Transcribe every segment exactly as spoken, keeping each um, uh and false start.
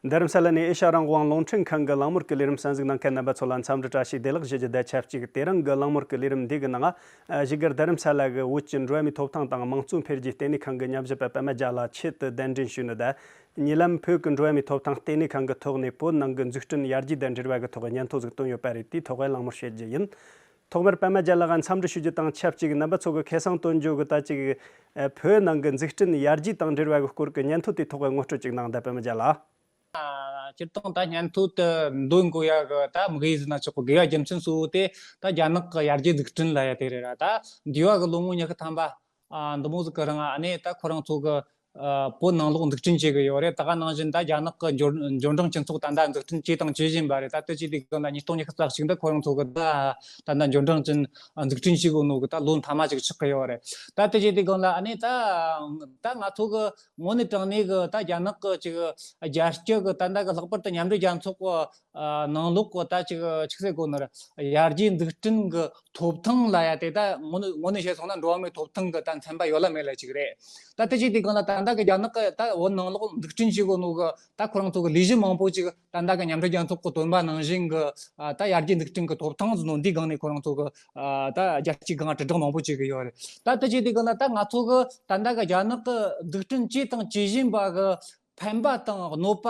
རྡ་རམ་ས་ལ་ནས་ཨེ་ཤ་རང་དབང་རླུང་འཕྲིན་ཁང་གི་གླེང་མོལ་གྱི་ལས་རིམ་གསན་གཟིགས་གནང་མཁན་རྣམ་པ་ཚོ་ལ་འཚམས་འདྲི་བཀྲ་ཤིས་བདེ་ལེགས་ཞུ་རྒྱུ་དང་ཆབས་ཅིག་དེ་རིང་གི་གླེང་མོལ་གྱི་ལས་རིམ་འདི་གི་ནང་། ཨ། བཞུགས་སྒར་རྡ་རམ་ས་ལ་གི་བོད་ཀྱི་འགྲོ་བ་མིའི་ཐོབ་ཐང་དང་དམངས་གཙོ་འཕེལ་རྒྱས་ལྟེ་གནས་ཁང་གི་ཉམས་ཞིབ་པ་པད་མ་རྒྱལ་ལགས་ཆེད་དུ་གདན་འདྲེན་ཞུས་ནས། ད་ཉེ་ལམ་བོད་ཀྱི་འགྲོ་བ་མིའི་ཐོབ་ཐང་ལྟེ་གནས་ཁང་གི་ཐོག་ནས་བོད་ནང་གི་འཛུགས་སྐྲུན་ཡར་རྒྱས་དང་འབྲེལ་བ་གི་ཐོག་སྙན་ཐོ་ཟིག་བཏོན་ཡོད་པ་རེད། དེའི་ཐོག་གླེང་མོལ་བྱེད་རྒྱུ་ཡིན། ཐོག་མར་པད་མ་རྒྱལ་ལགས་འཚམས་འདྲི་ཞུ་རྒྱུ་དང་ཆབས་ཅིག་རྣམ་པ་ཚོ་གི་ཁེ་བཟང་སྟོན་རྒྱུ་གི་ད་ཅིག་ཨ། བོད་ནང་གི་འཛུགས་སྐྲུན་ཡར་རྒྱས་དང་འབྲེལ་བ་གི་སྐོར་གྱི་སྙན་ཐོ་དེའི་ཐོག་ངོ་སྤྲོད་ཅིག་གནང་དང་། པད་མ་རྒྱལ་ལགས། ཨ། སྤྱིར་བཏང་ད་སྙན་ཐོ་དེ་འདོན་དགོས་ཡ་གི་ད་དམིགས་ཡུལ་ཟེར་ན་ཆོག་གི། དགོས་ཡ་རྒྱུ་མཚན་གཙོ་བོ་དེ་ད་རྒྱ་ནག་གི་ཡར་རྒྱས་འཛུགས་སྐྲུན་ལབ་ཡ་དེ་རེད་ར། ད་འདས་པ་གི་ལོ་ངོ་ཉི་ཤུ་ཐམ་པ། ཨ། འདི་མོ་ཟིག་གི་རིང་ཨ་ནི་ད་ཁོ་རང་ཚོ་གི་ཨ། བོད་ནང་ལོགས་འཛུགས་སྐྲུན་བྱེད་གི་ཡོད་རེད། ད་ག་ནང་བཞིན་ད་རྒྱ་ནག་གི་འབྱོར་འབྱོར་འབྲིང་སྤྱི་ཚོགས་ད་ལྟ་འཛུགས་སྐྲུན་བྱས་དང་བྱེད་བཞིན་པ་རེད། ད་ལྟ་བྱས་དུས་སྒང་ལ་ཉིས་སྟོང་ཉི་ཤུ་རྩ་གཅིག་འདི་ཁོ་རང་ཚོ་གི་ད་ད་ལྟ་འབྱོར་འབྲིང་ཅན་འཛུགས་སྐྲུན་བྱེད་གི་ནོ་གི་ད་ལོ་མཐའ་མ་ཅིག་ཆགས་གི་ཡོད་རེད། ད་ལྟ་བྱས་དུས་སྒང་ལ་ཨ་ནི་ད་ད་ང་ཚོ་གི་དངོས་གནས་དྲང་གནས་གི་ད་རྒྱ་ནག་གི་ཅིག་རྒྱལ་སྤྱི་གི་ད་ལྟ་གི་ལྷག་པར་དུ་མཉམ་འབྲེལ་རྒྱལ་ཚོགས་གི་ཨ། ནང་ལོགས་གི་ད་ཅིག་ཆི་ཟེར་དགོས་ནི་རེད། ཡར་རྒྱས་འཛུགས་སྐྲུན་གི་ཐོབ་ཐང་ལབ་ཡ་དེ་ད་དངོས་གནས་དངོས་གནས་བཤད་སོང་ན་འགྲོ་བ་མིའི་ཐོབ་ཐང་གི་ད་ཚན་པ་ཡོད་ལ་མེད་ལ་ཅིག་རེད། ད་དེ་བྱས་དུས་སྒང་ལ་ད་ལྟ་གི་རྒྱ་ནག་གི་ད་བོད་ནང་ལོགས་འཛུགས་སྐྲུན་བྱེད་དགོས་ནོ་གི་ད་ཁོ་རང་ཚོ་གི་ལས་གཞི་མང་པོ་ཅིག་ད་ལྟ་གི་མཉམ་འབྲེལ་རྒྱལ་ཚོགས་གི་བཏོན་པ་ནང་བཞིན་གི་ཨ། ད་ཡར་རྒྱས་འཛུགས་སྐྲུན་གི་ཐོབ་ཐང་ཟེར་ནོ་འདི་སྒང་ནས་ཁོ་རང་ཚོ་གི་ཨ། ད་རྒྱལ་སྤྱིའི་སྒང་དྲིལ་བསྒྲགས་མང་པོ་བྱེད་གི་ཡོད་རེད། ད་དེ་བྱས་དུས་སྒང་ལ་ད་ང་ཚོ་གི་ད་ལྟ་གི་རྒྱ་ནག་གི་འཛུགས་སྐྲུན་བྱས་དང་བྱེད་བཞིན་པ་གི་ཕན་པ་དང་གནོད་པ།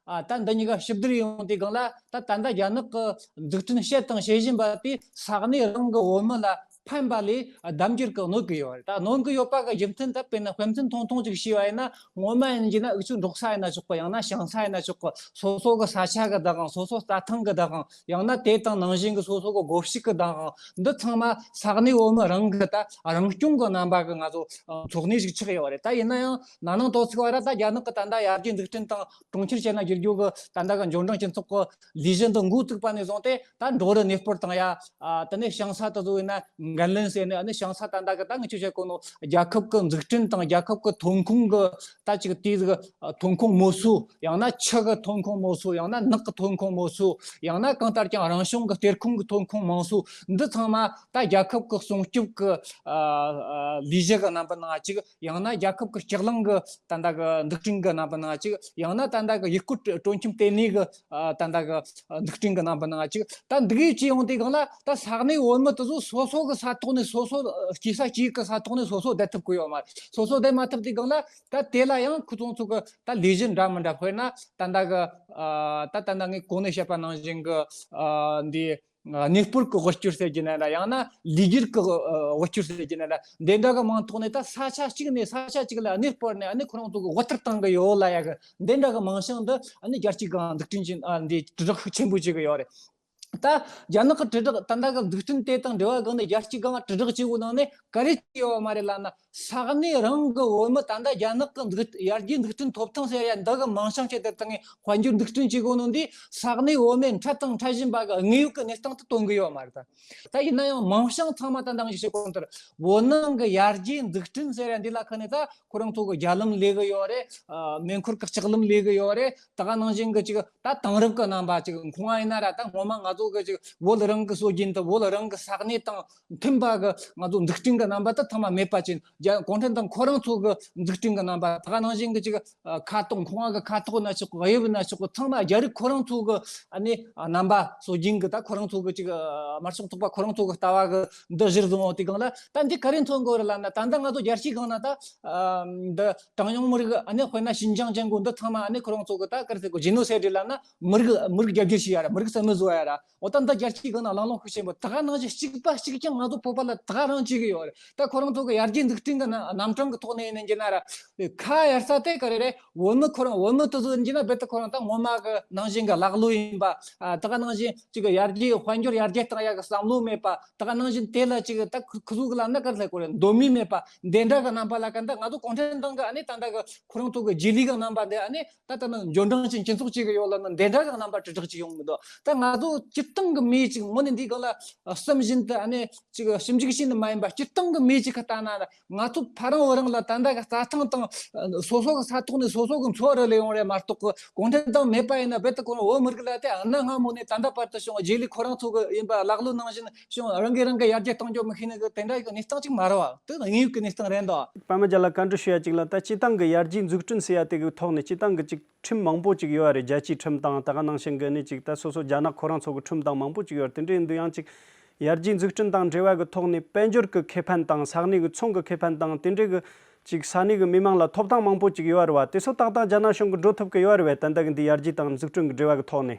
ཨ། ད་འདི་གཉིས་ཀ་ཞིབ་བསྡུར་ཡོང་དུས་སྒང་ལ་ད་ད་ལྟ་རྒྱ་ནག་གི་འཛུགས་སྐྲུན་བྱེད་དང་བྱེད་བཞིན་པ་དེ་ས་གནས་རང་གི་བོད་མི་ལ་ཕན་པ་ལས་ལྡབ་འགྱུར་གྱིས་གནོད་ཀྱི་ཡོད་རེད། ད་གནོད་ཀྱི་ཡོད་པ་གི་རྒྱུ་མཚན་ད་དཔེར་ན་དཔེ་མཚོན་ཐུང་ཐུང་ཅིག་བྱས་པ་ཡིན་ན། སྔོན་མ་ཡིན་གྱི་ན་འུ་ཆོའི་འབྲོག་ས་ཡིན་ན་ཆོག་གི། ཡང་ན་ཞིང་ས་ཡིན་ན་ཆོག་གི། སོ་སོ་གི་ས་ཆ་གི་བདག་དབང་། སོ་སོ་རྩྭ་ཐང་གི་བདག་དབང་། ཡང་ན་དེ་དང་ནང་བཞིན་གྱི་སོ་སོ་གི་སྒོ་ཕྱུགས་གི་བདག་དབང་། འདི་ཚང་མ་ས་གནས་བོད་མི་རང་གི་ད་རང་སྐྱོང་གི་རྣམ་པ་གི་ང་ཚོ་འཚོ་གནས་ཤིག་ཆགས་ཡོད་རེད། ད་ཡིན་ན་ཡང་ན་ནིང་དོ་ཚིགས་བར་ད་རྒྱ་ནག་གི་ད་ལྟ་ཡར་རྒྱས་འཛུགས་སྐྲུན་དང་གྲོང་ཁྱེར་བྱས་ན་བསྒྱུར་རྒྱུ་གི་ད་ལྟ་གི་འབྱོར་འབྲིང་སྤྱི་ཚོགས་གི་ལས་གཞི་འདི་འགོ་བཙུགས་པ་ནས་བཟུང་སྟེ། ད་འབྲོག་རུ་གནས་སྤོར་བཏང་ཡ། ཨ། དེ་ནས་ཞིང་ས་དེ་ཚོ་ཡིན་ན་འགན་ལེན་བྱས་ནས། ཨ་ནི་ཞིང་ས་ད་ལྟ་གི་ད་ངས་ཆོས་བཤད་གོ་ནོ་རྒྱལ་ཁབ་ཀྱི་འཛུགས་སྐྲུན་དང་རྒྱལ་ཁབ་ཀྱི་ཐོན་ཁུངས་ཀྱི་ད་ཅིག་དེའི་ཐོན་ཁུངས་མང་སུ། ཡང་ན་ཆུ་གི་ཐོན་ཁུངས་མང་སུ། ཡང་ན་ནགས་ཀྱི་ཐོན་ཁུངས་མང་སུ། ཡང་ན་གང་ལྟར་ཀྱང་རང་བྱུང་གི་གཏེར་ཁུངས་ཀྱི་ཐོན་ཁུངས་མང་སུ། འདི་ཚང་མ་ད་རྒྱལ་ཁབ་ཀྱི་སྲུང་སྐྱོབ་ཀྱི་ཨ་ཨ་ལས་གཞི་གི་རྣམ་པ་ནང་ཅིག། ཡང་ན་རྒྱལ་ཁབ་ཀྱི་ལྕགས་ལམ་གྱི་ད་ལྟ་གི་འཛུགས་སྐྲུན་གྱི་རྣམ་པ་ནང་ཅིག། ཡང་ན་ད་ལྟ་གི་ཡུལ་སྐོར་སྤྲོ་འཆམ་ལྟེ་གནས་གྱི་ཨ་ད་ལྟ་གི་འཛུགས་སྐྲུན་གྱི་རྣམ་པ་ནང་ཅིག། ད་འདི་གའི་བྱས་ཡོང་དུས་སྒང་ལ་ད་ས་གནས་བོད་མི་དེ་ཚོ་སོ་སོ་གི་ས་ཐོག་ནས། སོ་སོ་སྐྱེས་ས་སྐྱེས་གི་ས་ཐོག་ནས་སོ་སོ་བསྡད་ཐུབ་ཀྱི་ཡོད་མ་རེད། སོ་སོ་བསྡད་མ་ཐུབ་དུས་སྒང་ལ་ད་དེ་ལ་ཡང་ཁོ་ཚོ་ཚོ་གི་ད་ལས་གཞི་འདྲ་མི་འདྲ། དཔེར་ན་ད་ལྟ་གི་ཨ་ད་ད་ལྟ་ངས་གོང་ནས་བཤད་པ་ནང་བཞིན་གི་ཨ་འདི། གནས་སྤོར་གྱི་དབུལ་སྐྱོར་ཟེར་གྱི་ན་འདྲ། ཡང་ན་ལས་སྒྱུར་གྱི་དབུལ་སྐྱོར་ཟེར་གྱི་ན་འདྲ། འདི་འདྲ་གི་མིང་ཐོག་ནས་ད་ས་ཆ་གཅིག་ནས་ས་ཆ་གཅིག་ལ་གནས་སྤོར་ནས། ཨ་ནི་ཁོ་རང་ཚོ་གི་དབུལ་ཐར་བཏང་གི་ཡོད་ལབ་ཡ་གི་འདི་འདྲ་གི་མིང་བྱང་འདི་ཨ་ནི་རྒྱལ་སྤྱིའི་སྒང་འཛུགས་སྐྲུན་གྱི་ཨ་འདི་དྲིལ་བསྒྲགས་ཤུགས་ཆེན་པོ་བྱེད་གི་ཡོད་རེད། ད་རྒྱ་ནག་གི་དྲིལ་བསྒྲགས་ད་ལྟ་གི་འཛུགས་སྐྲུན་དེ་དང་འབྲེལ་བ་སྒང་ནས་རྒྱལ་སྤྱིའི་སྒང་དྲིལ་བསྒྲགས་བྱེད་དགོས་ནང་ནས་ག་རེ་བྱས་ཡོད་མ་རེད་ལབ་ན། ས་གནས་རང་གི་བོད་མི་ད་ལྟ་རྒྱ་ནག་གི་འཛུགས་ཡར་རྒྱས་འཛུགས་སྐྲུན་ཐོབ་ཐང་ཟེར་ཡ་འདི་གི་མིང་བྱང་བྱས་ཏེ་ད་ངས་དཔལ་འབྱོར་འཛུགས་སྐྲུན་བྱེད་དགོས་ནོ་འདི་ས་གནས་བོད་མི་འཕྲད་དང་འཕྲད་བཞིན་པ་གི་དངོས་ཡོད་ཀྱི་གནས་སྟངས་དེ་སྟོན་གི་ཡོད་མ་རེད། ད་ད་ཡིན་ན་ཡང་མིང་བྱང་ཚང་མ་ད་ནང་བཞིན་བྱེད་དགོས་ནོ་དེ་རེད། བོད་ནང་གི་ཡར་རྒྱས་འཛུགས་སྐྲུན་ཟེར་ཡ་འདི་ལ་ཁ་ནས་ད་ཁོ་རང་ཚོ་གི་རྒྱ་ལམ་ལས་གི་ཡོད་རེད། ཨ། མེ་འཁོར་གི་ལྕགས་ལམ་ལས་གི་ཡོད་རེད། ད་ག་ནང་བཞིན་གི་ཅིག་ད་དེང་རབས་ཀྱི་རྣམ་པ་ཅིག་ཁོང་ཨ་ཡིན་ན་ར། ད་སྔོན་མ་ང་ཚོ་གི་ཅིག་བོད་རང་གི་སྲོལ་རྒྱུན་དང་བོད་རང་གི་ས་གནས་དང་མཐུན་པ་གི་ང་ཚོ་འཛུགས་སྐྲུན་གི་རྣམ་པ་དེ་ཚང་མ་མེད་པ་ཅིག། རྒྱ་གུང་ཁྲན་ཏང་ཁོ་རང་ཚོ་གི་འཛུགས་སྐྲུན་གི་རྣམ་པ། ད་ག་ནང་བཞིན་གི་ཅིག་ཨ་ཁ་དོག་ཁང་བ་གི་ཁ་དོག་ན་ཆོག་གི། དབྱིབས་ན་ཆོག་གི། ཚང་མ་རྒྱ་རིགས་ཁོ་རང་ཚོ་གི་ཨ་ནི་རྣམ་པ་སྲོལ་རྒྱུན་གི། ད་ཁོ་རང་ཚོ་གི་ཅིག་ཨ་དམར་ཤོག་ཚོགས་པ་ཁོ་རང་ཚོ་གི་ལྟ་བ་གི་འདི་གཞིར་བཟུང་བ་དེ་སྒང་ལ་ད་འདི་ག་རེ་མཚོན་དགོས་རེད་ལབ་ན། ད་ལྟ་ང་ཚོ་རྒྱལ་སྤྱིའི་སྒང་ན་ད་ཨ་འདི་གྲངས་ཉུང་མི་རིགས། ཨ་ནི་དཔེར་ན་ཞིན་ཅང་ཅན་གོ་འདི་ཚང་མ་ཨ་ནི་ཁོ་རང་ཚོ་གི་ད་ག་རེ་ཟེར་དགོས། ཇེ་ནོ་སའེ་ཌི་ལབ་ན་མི་རིགས་མི་རིགས་རྒྱ་སྒྱུར་བྱེད་ཡ་ར། མི་རིགས་རྩ་མེད་བཟོ་ཡ་ར། འོ་ད་འདི་རྒྱལ་སྤྱིའི་སྒང་ན་གླེང་སློང་ཤུགས་ཆེན་པོ། ད་ག་ནང་བཞིན་གཅིག་པ་གཅིག་རྐྱང་ང་ཚོ་བོད་པ་ལ་ད་ག་རང་བྱེད་གི་ཡོད་རེད། ད་ཁོ་རང་ཚོ་གི་ཡར་རྒྱས་འཛུགས་སྐྲུན་གི་རྣམ་གྲངས་གི་ཐོག་ནས་ཡིན་གྱི་ན་ར། ཁ་གཡར་ས་དེ་ག་རེ་རེད། བོད་མི་ཁོ་རང་བོད་མི་དེ་ཚོ་ཡིན་གྱི་ན་རྦད་དེ་ཁོ་རང་ད་སྔོན་མ་གི་ནང་བཞིན་གི་ཀླ་ཀློ་ཡིན་པ། ཨ། ད་ག་ནང་བཞིན་ཅིག་གི་ཡར་རྒྱས་དཔལ་འབྱོར་ཡར་རྒྱས་བཏང་ཡ་གི་བསམ་བློ་མེད་པ། ད་ག་ནང་བཞིན་དེ་ལ་ཅིག་ད་ཁུ་ཁུ་ཚོ་གི་ལབ་ན་ག་རེ་ཟེར་དགོས་རེད། འདོད་མོས་མེད་པ། འདི་འདྲ་གི་རྣམ་པ་ལ་ག་ད་ང་ཚོ་གུང་ཁྲན་ཏང་གི་ཨ་ནི་ད་ལྟ་གི་ཁོ་རང་ཚོ་གི་རྗེས་ལུས་གི་རྣམ་པ་འདི་ཨ་ནི་ད་ལྟ་ནི་འབྱོར་འབྲིང་ཅན་སྤྱི་ཚོགས་ཅིག་གི་ཡོད་ལ་ནི་འདི་འདྲ་གི་རྣམ་པ་དྲིལ་བསྒྲགས་ཅིག་ཡོང་མི་འདུག། ད་ང་ཚོ་སྤྱི་ སྤྱིར་བཏང་གི་མིས་ཅིག་དངོས་གནས་འདིའི་སྒང་ལ་བསམ་བཞིན་དུ་ཨ་ནི་ཅིག་ཞིབ་འཇུག་བྱས་ནས་མ་ཡིན་པ། སྤྱིར་བཏང་གི་མིས་ཅིག་གིས་ལྟ་ན། ང་ཚོ་ཕ་རང་བུ་རང་ལ་ད་ལྟ་གི་རྩྭ་ཐང་དང་། སོ་སོ་གི་ས་ཐོག་ནས་སོ་སོ་གི་འཚོ་བ་རོལ་ལས་ཡོང་རེད་མ་གཏོགས། གུང་ཁྲན་ཏང་མེད་པ་ཡིན་ན་རྦད་དེ་ཁོ་རང་བོད་མི་རིགས་ལ་དེ་གནའ་སྔ་མོ་ནས་ད་ལྟ་བར་དུ་བྱུང་བ། རྗེས་ལུས་ཁོ་རང་ཚོ་གི་ཡིན་པ་ལག་ལེན་ནང་བཞིན་བྱུང་། རང་གིས་རང་གི་ཡར་རྒྱས་གཏོང་རྒྱུ་མི་ཤེས་ནི་གི་དེ་འདྲ་གི་གནས་སྟངས་ཅིག་མ་རེད་བ། དེ་དངོས་ཡོད་ཀྱི་གནས་སྟངས་རེད་འདུག་པདྨ་རྒྱལ་ལགས། བཀའ་འདྲི་ཞུ་ཡ་གཅིག་ལ། ད་སྤྱིར་བཏང་གི་ཡར་རྒྱས་འཛུགས་སྐྲུན་ཟེར་ཡ་དེ་གི་ཐོག་ནས་སྤྱིར་བཏང་གི་ཅིག་ཁྲིམས་མང་པོ་ཅིག་ཡོད་རེད། རྒྱལ་སྤྱིའི་ཁྲིམས་དང་། ད་ག་ནང་བཞིན་གི་ནི་ཅིག་ད་སོ་སོ་རྒྱ་ནག་ཁོ་རང་ཚོ་གི་ཁྲིམས་དང་མང་པོ་ཅིག་ཡོད་རེད། དེ་འདྲ་ཡིན་དུས་ཡང་ཅིག་ཡར་རྒྱས་འཛུགས་སྐྲུན་དང་འབྲེལ་བ་གི་ཐོག་ནས་དཔལ་འབྱོར་གི་ཁེ་ཕན་དང་། ས་གནས་གི་ཚོང་གི་ཁེ་ཕན་དང་། དེ་འདྲའི་གི་ཅིག་ས་གནས་གི་མི་མང་ལ་ཐོབ་ཐང་མང་པོ་ཅིག་ཡོད་རེད་བ། དེ་ཚོ་ཏག་ཏག་རྒྱ་ནག་གཞུང་གིས་འགྲོ་ཐུབ་གི་ཡོད་རེད་བས། ད་ལྟ་གི་འདི་ཡར་རྒྱས་དང་འཛུགས་སྐྲུན་གི་འབྲེལ་བ་གི་ཐོག་ནས།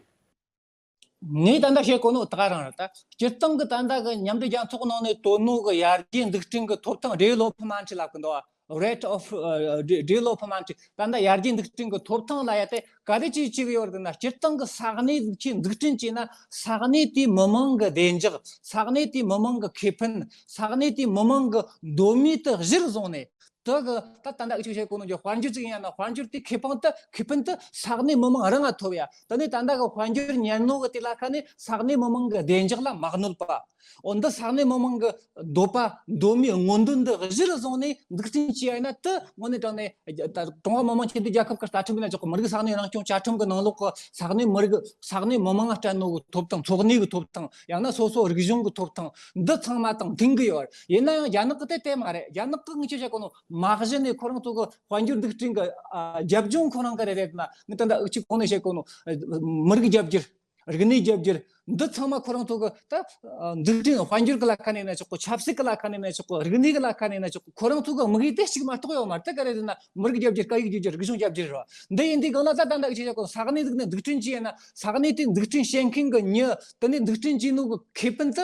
ངས་ད་ལྟ་བཤད་གོ་ནོ་ད་ག་རང་རེད། ད་སྤྱིར་བཏང་གི་ད་ལྟ་གི་མཉམ་འབྲེལ་རྒྱལ་ཚོགས་ནང་ནས་བཏོན་ནོ་གི་ཡར་རྒྱས་འཛུགས་སྐྲུན་གི་ཐོབ་ཐང་། development ལབ་གི་འདུག་བ། Rate of, uh, de- development. ད་ལྟ་ཡར་རྒྱས་འཛུགས་སྐྲུན་གི་ཐོབ་ཐང་ལབ་ཡ་དེ་ག་རེ་བྱས་བྱེད་གི་ཡོད་རེད་ན། སྤྱིར་བཏང་གི་ས་གནས་ཅིག་འཛུགས་སྐྲུན་བྱས་ན། ས་གནས་དེའི་མི་མང་གི་བདེ་འཇགས། ས་གནས་དེའི་མི་མང་གི་ཁེ་ཕན། ས་གནས་དེའི་མི་མང་གི་གདོད་མའི་དེ་གཞིར་བཟུང་ནས། དེ་གི་ད་ད་ལྟ་འུ་ཅག་བཤད་གོ་ནོ་གི་དཔལ་འབྱོར་ཅིག་ཡིན་ན། དཔལ་འབྱོར་དེའི་ཁེ་ཕན་དེ། ཁེ་ཕན་དེ་ས་གནས་མི་མང་རང་ང་ཐོབ་ཡ། དེ་ནས་ད་ལྟ་གི་དཔལ་འབྱོར་ཉར་ནོ་གི་དེ་ལ་ཁ་ནས་ས་གནས་མི་མང་གི་བདེ་འཇགས་ལ་མ་གནོད་པ། འོ་འདི་ས་གནས་མི་མང་གི་འདོད་པ། གདོད་མའི་མངོན་འདོད་འདི་གཞིར་བཟུང་ནས་འཛུགས་སྐྲུན་བྱས་ཡ་ཡིན་ན། དེ་དངོས་གནས་དྲང་གནས་ད་ཀྲུང་ཧྭ་མི་དམངས་སྤྱི་མཐུན་རྒྱལ་ཁབ་ཀྱི་རྩ་ཁྲིམས་ཡིན་ན་ཆོག་གི། མི་རིགས་ས་གནས་རང་སྐྱོང་བཅའ་ཁྲིམས་ཀྱི་ནང་ལོགས་ཀྱི་ས་གནས་མི་རིགས། ས་གནས་མི་མང་ལ་སྤྲད་ནོ་གི་ཐོབ་ཐང་། འཚོ་གནས་ཀྱི་ཐོབ་ཐང་། ཡང་ན་སོ་སོ་རིག་གཞུང་གི་ཐོབ་ཐང་། འདི་ཚང་མ་དང་མཐུན་གི་ཡོད། ཡིན་ན་ཡང་རྒྱ་ནག་གི་དེ་དེ་མ་རེད། རྒྱ་ནག་གི་ངས་ཅི་བཤད་གོ་ནོ། མ་གཞི་ནས་ཁོ་རང་ཚོ་གི་དཔལ་འབྱོར་འཛུགས་སྐྲུན་གི་ཨ་རྒྱབ་ལྗོངས་ཁོ་རང་གི་རེད་རེད་ན། ངས་ད་ལྟ་ཅིག་གོང་ནས་བཤད་གོ་ནོ། མི་རིགས་རྒྱབ་སྐྱོར། རིག་གནས་རྒྱབ་སྐྱོར། འདི་ཚང་མ་ཁོ་རང་ཚོ་གི་ད་ཨ་འཛུགས་སྐྲུན། དཔལ་འབྱོར་གི་ལ་ཁ་ནས་ན་ཆོག་གི། ཆབ་སྲིད་གི་ལ་ཁ་ནས་ན་ཆོག་གི། རིག་གནས་གི་ལ་ཁ་ནས་ན་ཆོག་གི། ཁོ་རང་ཚོ་གི་དམིགས་ཡུལ་དེ་གཅིག་མ་གཏོགས་ཡོད་མ་རེད། དེ་ག་རེ་རེད་ན། མི་རིགས་རྒྱབ་སྐྱོར། སྐད་ཡིག་རྒྱབ་སྐྱོར། རིག་གཞུང་རྒྱབ་སྐྱོར་རེད་བ། འདི་ཡིན་དུས་སྒང་ལ་ད་ད་ལྟ་ཅི་བྱ་གོ། ས་གནས་ཟིག་ནས་འཛུགས་སྐྲུན་བྱས་ན། ས་གནས་དེ་འཛུགས་སྐྲུན་བྱེད་མཁན་གི་མྱི། དེ་ནས་འཛུགས་སྐྲུན་བྱས་ནོ་གི་ཁེ་ཕན་དེ་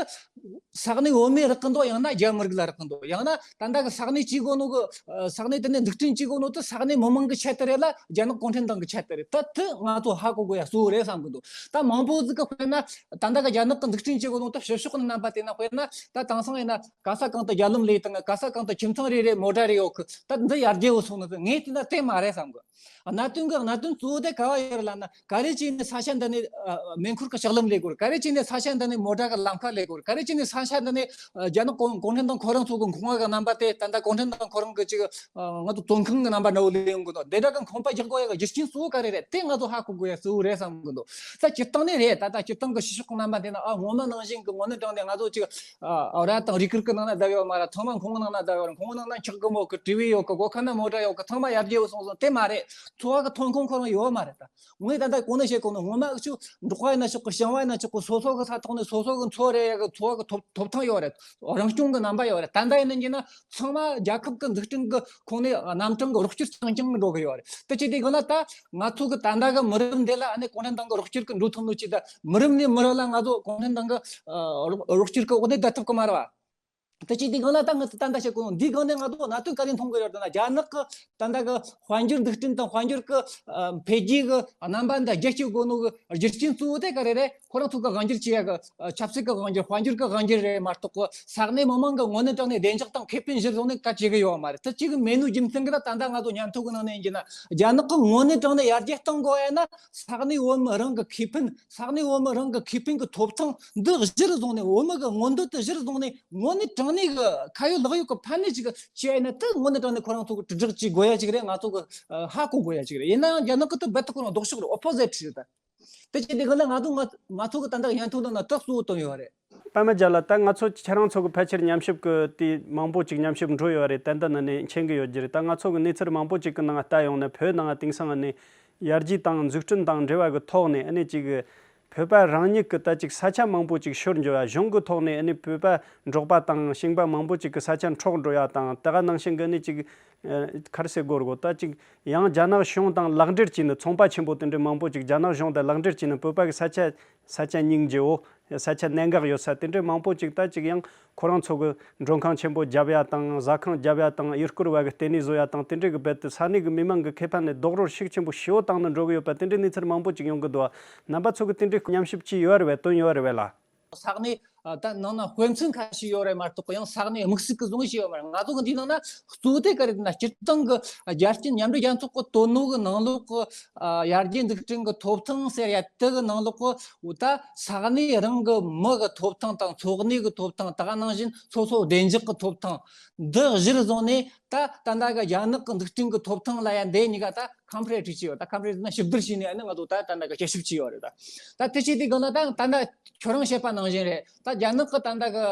ས་གནས་བོད་མིར་རག་གི་འདུག་ཡང་ན་རྒྱ་མི་རིགས་ལ་རག་གི་འདུག་ཡང་ན་ད་ལྟ་གི་ས་གནས་བྱེད་དགོས་ནོ་གི། ས་གནས་དེ་ནས་འཛུགས་སྐྲུན་བྱེད་དགོས་ནོ་དེ་ས་གནས་མི་མང་གི་ཆེད་དུ་རེད་ལ། རྒྱ་ནག་གུང་ཁྲན་ཏང་གི་ཆེད་དུ་རེད། ད་དེ་ང་ཚོ་ཧ་གོ་དགོས་ཡ་གཙོ་བོ་རེད་བསམ་གི་འདུག་ད་མང་པོ་ཟིག་གི་དཔེར་ན་ད་ལྟ་གི་རྒྱ་ནག་གི་འཛུགས་སྐྲུན་བྱེད་དགོས་ནོ་དེ་ཕྱི་ཕྱོགས་ནས་རྣམ་པ་དེ་ན། དཔེར་ན་ད་དེང་སང་ཡིན་ན་ག་ས་གང་དུ་རྒྱ་ལམ་ལས་དང་། ག་ས་གང་དུ་ཁྱིམ་ཚང་རེ་རེ་མོ་ཊ་རེ་ཡོད་གི། ད་འདི་ཡར་རྒྱས་བོ་སོང་ནི་དེ། ངས་བལྟས་ན་དེ་མ་རེད་བསམ་གི། གནད་དོན་གི་གནད་དོན་གཙོ་བོ་དེ་ག་བ་ཡོད་རེད་ལབ་ན། ག་རེ་བྱས་ནས་ས་ཆ་འདི་ནས་ཨ་མེ་འཁོར་གི་ལྕགས་ལམ་ལས་དགོས་རེད། ག་རེ་བྱས་ནས་ས་ཆ་འདི་ནས་མོ་ཊ་གི་ལམ་ཁ་ལས་དགོས་རེད། ག་རེ་བྱས་ནས་ས་ཆ་འདི་ནས་ཨ་རྒྱ་ནག་གུང་གུང་ཁྲན་ཏང་ཁོ་རང་ཚོ་གི་ཁང་བ་གི་རྣམ་པ་དེ། ད་ལྟ་གུང་ཁྲན་ཏང་ཁོ་རང་གི་ཅིག་ཨ་ང་ཚོ་བཙོན་ཁང་གི་རྣམ་པ་འདྲ་བོ་ལས་ཡོང་གི་འདུག་དེ་འདྲ་གི་ཁང་པ་རྒྱག་དགོས་ཡ་གི་རྒྱུ་རྐྱེན་གཙོ་བོ་ག་རེ་རེད། དེ་ང་ཚོ་ཧ་གོ་དགོས་ཡ་གཙོ་བོ་རེད་བསམ་གི་འདུག་ད་སྤྱིར་བཏང་ནས་རེད། ད་ལྟ་སྤྱིར་བཏང་གི་ཕྱི་ཕྱོགས་གི་རྣམ་པ་དེ་ན། ཨ་སྔོན་མ་ནང་བཞིན་གི་དངོས་གནས་དྲང་གནས་ང་ཚོ་ཅིག་ཨ་ར་དང་རུས་སྐོར་གི་ནང་ན་བསྡད་ཡོད་མ་རེད། ཚང་མ་ཁང་བའི་ནང་ན་བསྡད་ཡོད་རེད། ཁང་བའི་ནང་ན་འཁྱག་གི་མོ་གི། ཊི་ཝི་ཡོད་གི། སྒོ་ཁ་ན་མོ་ཊ་ཡོད་གི། ཚང་མ་ཡར་རྒྱས་བོ་སོང་སོང་། དེ་མ་རེད། འཚོ་བ་གི་ཐོན་ཁུངས་ཁོ་རང་ཡོད་མ་རེད། ད་ངས་ད་ལྟ་གོང་ནས་བཤད་གོ་ནོ། སྔོན་མ་འུ་ཆོ་འབྲོག་པ་ཡིན་ན་ཆོག་གི། ཞིང་བ་ཡིན་ན་ཆོག་གི། སོ་སོ་གི་ས་ཐོག་ནས་སོ་སོ་གི་འཚོ་རེ་ཡ་གི་འཚོ་བ་གི་ཐོབ་ཐོབ་ཐང་ཡོད་རེད། རང་སྐྱོང་གི་རྣམ་པ་ཡོད་རེད། ད་ལྟ་ཡིན་ན་ཡིན་ན་ཚང་མ་རྒྱལ་ཁབ་གི་འཛུགས་སྐྲུན་གི་ཁོངས་ནས་རྣམ་གྲངས་གི་རོགས་སྐྱོར་རྐྱང་རྐྱང་འགྲོ་གི་ཡོད་རེད། དེ་བྱས་དུས་སྒང་ལ་ད་ང་ཚོ་གི་ད་ལྟ་གི་མི་རབས་འདི་ལ་ཨ་ནི་གུང་ཁྲན་ཏང་གི་རོགས་སྐྱོར་གི་འགྲོ་ཐུབ་ནོ་ཅི། ད་མི་རབས་ནས་མི་རབས་ལ་ང་ཚོ་གུང་ཁྲན་ཏང་གི་ཨ་རོགས་རོགས་སྐྱོར་གི་འོག་ནས་བསྡད་ཐུབ་གི་མ་རེད་བ། དེ་བྱས་དུས་སྒང་ལ་ད་ང་ཚོ་ད་ལྟ་བཤད་གོ་ནོ་འདིའི་སྒང་ནས་ང་ཚོ་གནད་དོན་ག་རེ་མཐོང་གི་ཡོད་ན། རྒྱ་ནག་གི་ད་ལྟ་གི་དཔལ་འབྱོར་འཛུགས་སྐྲུན་དང་། དཔལ་འབྱོར་གི་ཨ་འཕེལ་རྒྱས་གི་རྣམ་པ་འདི་རྒྱ་སྐྱེད་དགོས་ནོ་གི་རྒྱུ་རྐྱེན་གཙོ་བོ་དེ་ག་རེ་རེད། ཁོ་རང་ཚོ་གི་དབང་སྒྱུར་བྱེད་ཡ་གི་ཨ་ཆབ་སྲིད་གི་དབང་སྒྱུར། དཔལ་འབྱོར་གི་དབང་སྒྱུར་རེད་མ་གཏོགས་གི། ས་གནས་མི་མང་གི་དངོས་གནས་དྲང་གནས་བདེ་འཇགས་དང་ཁེ་ཕན་གཞིར་བཟུང་ནས་ག་བྱེད་གི་ཡོད་མ་རེད། དེ་གཅིག་གི་མེད་ནོ་རྒྱུ་མཚན་གི་ད་ད་ལྟ་ང་ཚོ་ཉན་ཐོས་གི་ནང་ནས་ཡིན་གྱི་ན། རྒྱ་ནག་གི་དངོས་གནས་དྲང་གནས་ཡར་རྒྱས་གཏོང་དགོས་ཡ་ན། ས་གནས་བོད་མི་རང་གི་ཁེ་ཕན། ས་གནས་བོད་མི་རང་གི་ཁེ་ཕན་གི་ཐོབ་ཐང་འདི་གཞིར་བཟུང་ནས། བོད་མི་གི་མངོན་འདོད་དེ་གཞིར་བཟུང་ནས། དངོས་གནས་དྲང་གནས་གི་ཁ་ཡོད་ལག་ཡོད་གི་ཕན་ནུས་ཅིག་བྱས་ན། དེ་དངོས་གནས་དྲང་གནས་ཁོ་རང་ཚོ་གི་དྲིལ་བསྒྲགས་བྱེད་དགོས་ཡ་ཅིག་རེད། ང་ཚོ་གི་ཧ་གོ་དགོས་ཡ་ཅིག་རེད། ཡིན་ན་ཡང་རྒྱ་ནག་གི་དེ་རྦད་དེ་ཁོ་རང་ལྡོག་ཕྱོགས་རེད། ཨོ་པོ་ཟིཊ་རེད། ད་དེ་བྱས་དུས་སྒང་ལ་ང་ཚོ་ང་ང་ཚོ་གི་ད་ལྟ་ཉན་ཐོས་ནང་ན་དེ་གཙོ་བོ་བཏོན་ཡོད་རེད། པདྨ་རྒྱལ་ལགས། ད་ང་ཚོ་ཁྱེད་རང་ཚོ་གི་ཕལ་ཆེར་ཉམས་ཞིབ་གི་དེ་མང་པོ་ཅིག་ཉམས་ཞིབ་འགྲོ་ཡོད་རེད། ད་ལྟ་ནང་ནས་མཁྱེན་གི་ཡོད་རྒྱུ་རེད། ད་ང་ཚོ་གི་གནས་ཚུལ་མང་པོ་ཅིག་གི་ནང་ལྟ་ཡོང་ན། བོད་ནང་དེང་སང་ནས་ཡར་རྒྱས་དང་འཛུགས་སྐྲུན་དང་འབྲེལ་བ་གི་ཐོག་ནས་ཨ་ནི་ཅིག་བོད་པ་རང་ཉིད་ཀྱི་ད་ཅིག་ས་ཆ་མང་པོ་ཅིག་ཤོར་འགྲོ་ཡ། གཞུང་གི་ཐོག་ནས་ཨ་ནི་བོད་པ་འབྲོག་པ་དང་ཞིང་པ་མང་པོ་ཅིག་གི་ས་ཆ་འཕྲོག་འགྲོ་ཡ་དང་། ད་ག་ནང་བཞིན་གི་ཨ་ནི་ཅིག་ཨ་ག་རེ་ཟེར་དགོས་རེད་གོ། ད་ཅིག་ཡང་རྒྱ་ནག་གཞུང་དང་ལག་འབྲེལ་བྱས་ནས། ཚོང་པ་ཆེན་པོ་དེ་འདྲ་མང་པོ་ཅིག་རྒྱ་ནག་གཞུང་དང་ལག་འབྲེལ་བྱས་ནས་བོད་པ་གི་ས་ཆ་ས་ཆ་རྙིང་རྒྱུ་བོ། ས་ཆ་གནད་འགག་ཡོད་ས་དེ་འདྲ་མང་པོ་ཅིག་ད་ཅིག་ཡང་ཁོ་རང་ཚོ་གི་མགྲོན་ཁང་ཆེན་པོ་བརྒྱབ་ཡ་དང་། ཟ་ཁང་བརྒྱབ་ཡ་དང་། ཡུལ་སྐོར་བ་གི་ལྟེ་གནས་བཟོ་ཡ་དང་། དེ་འདྲ་གི་རྦད་དེ་ས་གནས་གི་མི་མང་གི་ཁེ་ཕན་ལ་རྡོག་རོལ་ཤུགས་ཆེན་པོ་ཞེ་བོ་བཏང་ནས་འགྲོ་གི་ཡོད་པ། དེ་འདྲའི་གནས་ཚུལ་མང་པོ་ཅིག་ཡོང་གི་འདུག་རྣམ་པ་ཚོ་གི་དེ་འདྲའི་ཉམས་ཞིབ་བྱས་ཡོད་རེད་བས། བཏོན་ཡོད་རེད་བས་ལ། ས་གནས་ ད་ནང་ན་དཔེ་མཚོན་ཁ་ཤས་ཡོད་རེད་མ་གཏོགས་ཡང་ས་གནས་དམིགས་བསལ་གྱི་བཟུང་ཡས་ཡོད་མ་རེད། ང་ཚོ་གི་འདིའི་ནང་ན་གཙོ་བོ་དེ་ག་རེ་ན་སྤྱིར་བཏང་གི་རྒྱལ་སྤྱི་མཉམ་འབྲེལ་རྒྱལ་ཚོགས་ཀྱི་དོན་ནོ་གི་ནང་ལོགས་ཀྱི་ཡར་རྒྱས་འཛུགས་སྐྲུན་གྱི་ཐོབ་ཐང་ཟེར་ཡ་དེ་གི་ནང་ལོགས་ཀྱི་ད་ས་གནས་རང་གི་མི་གི་ཐོབ་ཐང་དང་འཚོ་གནས་ཀྱི་ཐོབ་ཐང་ད་ག་ནང་བཞིན་སོ་སོ་བདེ་འཇགས་ཀྱི་ཐོབ་ཐང་འདི་གཞིར་བཟུང་ནས། ད་ད་ལྟ་གི་རྒྱ་ནག་གི་འཛུགས་སྐྲུན་གྱི་ཐོབ་ཐང་ལ་ཡང་འདི་གཉིས་ཀ་ད་ཁམ་པེ་ར་ཊི་བྱས་ཡོད། ད་ཁམ་པེ་ར་ཊི་ན་ཞིབ་བསྡུར་བྱས་ནས་ཨ་ནི་ང་ཚོ་ད་ད་ལྟ་གི་དཔྱད་ཞིབ་བྱས་ཡོད་རེད། ད་ད་དེ་བྱས་དུས་སྒང་ལ་ད་ད་ལྟ་ཁྱོད་རང་བཤད་པ་ནང་བཞིན་རེད། ད་རྒྱ་ནག་གི་ད་ལྟ་གི་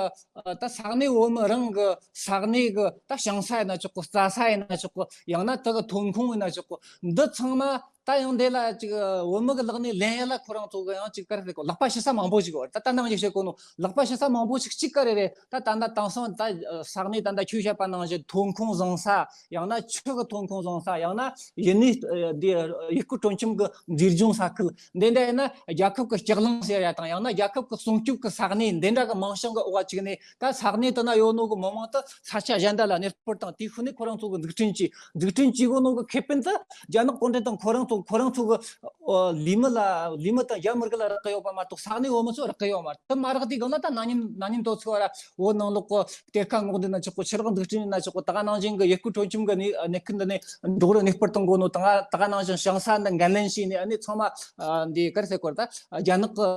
ད་ས་གནས་བོད་མི་རང་གི་ས་གནས་གི་ད་ཞིང་ས་ཡིན་ན་ཆོག་གི། རྩྭ་ས་ཡིན་ན་ཆོག་གི། ཡང་ན་དེ་གི་ཐོན་ཁུངས་ཡིན་ན་ཆོག་གི། འདི་ཚང་མ་ད་ཡང་འདི་ལ་ཅིག་བོད་མི་གི་ལག་ནས་ལེན་ཡ་ལ་ཁོ་རང་ཚོ་གི་ཡང་ཅིག་ག་རེ་ཟེར་གོ། ལག་པ་ཕྱི་ས་མང་པོ་ཞིག་ཡོད་རེད། ད་ད་ནང་བཞིན་བཤད་གོ་ནོ། ལག་པ་ཕྱི་ས་མང་པོ་ཞིག་གཅིག་ག་རེ་རེད། ད་ད་ད་དེང་སང་ད་ས་གནས་ད་ད་ཁྱོད་བཤད་པ་ནང་བཞིན་ཐོན་ཁུངས་བཟང་ས། ཡང་ན་ཆུ་གི་ཐོན་ཁུངས་བཟང་ས། ཡང་ན་ཡུལ་ནི་འདི་ཡུལ་སྐོར་སྤྲོ་འཆམ་གི་མཛེས་ལྗོངས་ས་ཁུལ། འདི་འདྲ་ཡིན་ན་རྒྱལ་ཁབ་གི་ལྕགས་གླིང་ཟེར་ཡ་དང་། ཡང་ན་རྒྱལ་ཁབ་གི་སྲུང་སྐྱོབ་གི་ས་གནས་འདི་འདྲ་གི་མིང་བྱང་གི་འོག་ག་བཅུག་ནས། ད་ས་གནས་དེ་ན་ཡོད་ནོ་གི་མི་མང་དེ་ས་ཆ་གཞན་དག་ལ་གནས་སྤོར་དང་། དེའི་ཤུལ་ནས་ཁོ་རང་ཚོ་གི་འཛུགས་སྐྲུན་བྱས། འཛུགས་སྐྲུན་བྱེད་དགོས་ནོ་གི་ཁེ་ཕན་དེ་རྒྱ་ནག་གུང་ཁྲན་ཏང་ཁོ་རང་ཚོ་ཁོ་རང་ཚོ་གི་ཨོ་ལས་མི་ལ་ལས་མི་དང་རྒྱ་མི་རིགས་ལ་རག་གི་ཡོད་པ་མ་གཏོགས་ས་གནས་བོད་མི་ཚོ་རག་གི་ཡོད་མ་རེད། དེ་མ་རག་དུས་སྒང་ལ་ད་ན་ནིང་ན་ནིང་དོ་ཚིགས་བར་བོད་ནང་ལོགས་གི་གཏེར་ཁ་སྔོག་འདོན་ན་ཆོག་གི། ཆུ་རགས་འཛུགས་སྐྲུན་ན་ཆོག་གི། ད་ག་ནང་བཞིན་གི་ཡུལ་སྐོར་སྤྲོ་འཆམ་གི་གནས་གནས་ཁུལ་འདི་ནས་འབྲོག་རུ་གནས་སྤོར་གཏོང་དགོས་ནོ་དང་། ད་ག་ནང་བཞིན་ཞིང་ས་འདི་འགན་ལེན་བྱས་ནས་ཨ་ནི་ཚང་མ་འདི་ག་རེ་ཟེར་དགོས་རེད། ད་རྒྱ་ནག་གི་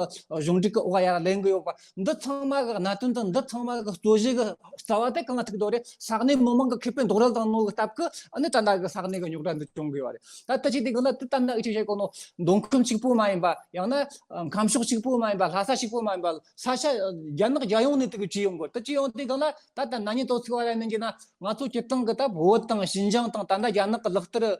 གཞུང་འབྲེལ་གི་འོག་ཡར་ལེན་གི་ཡོད་པ། འདི་ཚང་མ་གི་གནད་དོན་དང་འདི་ཚང་མ་གི་རྩོད་གཞི་གི་རྩ་བ་དེ་གང་ཐུག་འདུག་རེད། ས་གནས་མི་མང་གི་ཁེ་ཕན་རྡོག་རོལ་བཏང་ནོ་གི་སྟབས་ཀྱིས་ཨ་ནི་ད་ལྟ་གི་ས་གནས་གི་རྙོག་དྲ་འདི་བྱུང་གི་ཡོད་རེད། ད་ལྟ་ཅི་དེ་གི་ལ་དེ་ལྟར་ན་ཨི་ཅི་བཤད་གོ་ནོ། མདོ་ཁམས་གཅིག་པོ་མ་ཡིན་པ། ཡང་ན་ཁམས་ཕྱོགས་གཅིག་པོ་མ་ཡིན་པ། ལྷ་ས་གཅིག་པོ་མ་ཡིན་པ། ས་ཆ་རྒྱ་ནག་རྒྱལ་ཡོངས་ནས་དེ་གི་བྱས་ཡོང་གི། དེ་བྱས་ཡོང་དུས་སྒང་ལ་ད་ལྟ་ན་ནིང་དོ་ཚིགས་བར་ཡིན་གྱི་ན། ང་ཚོ་སྤྱིར་བཏང་གི་ད་བོད་དང་ཞིན་ཅང་དང་ད་ལྟ་རྒྱ་ནག་གི་ལག་བསྟར་ཨ་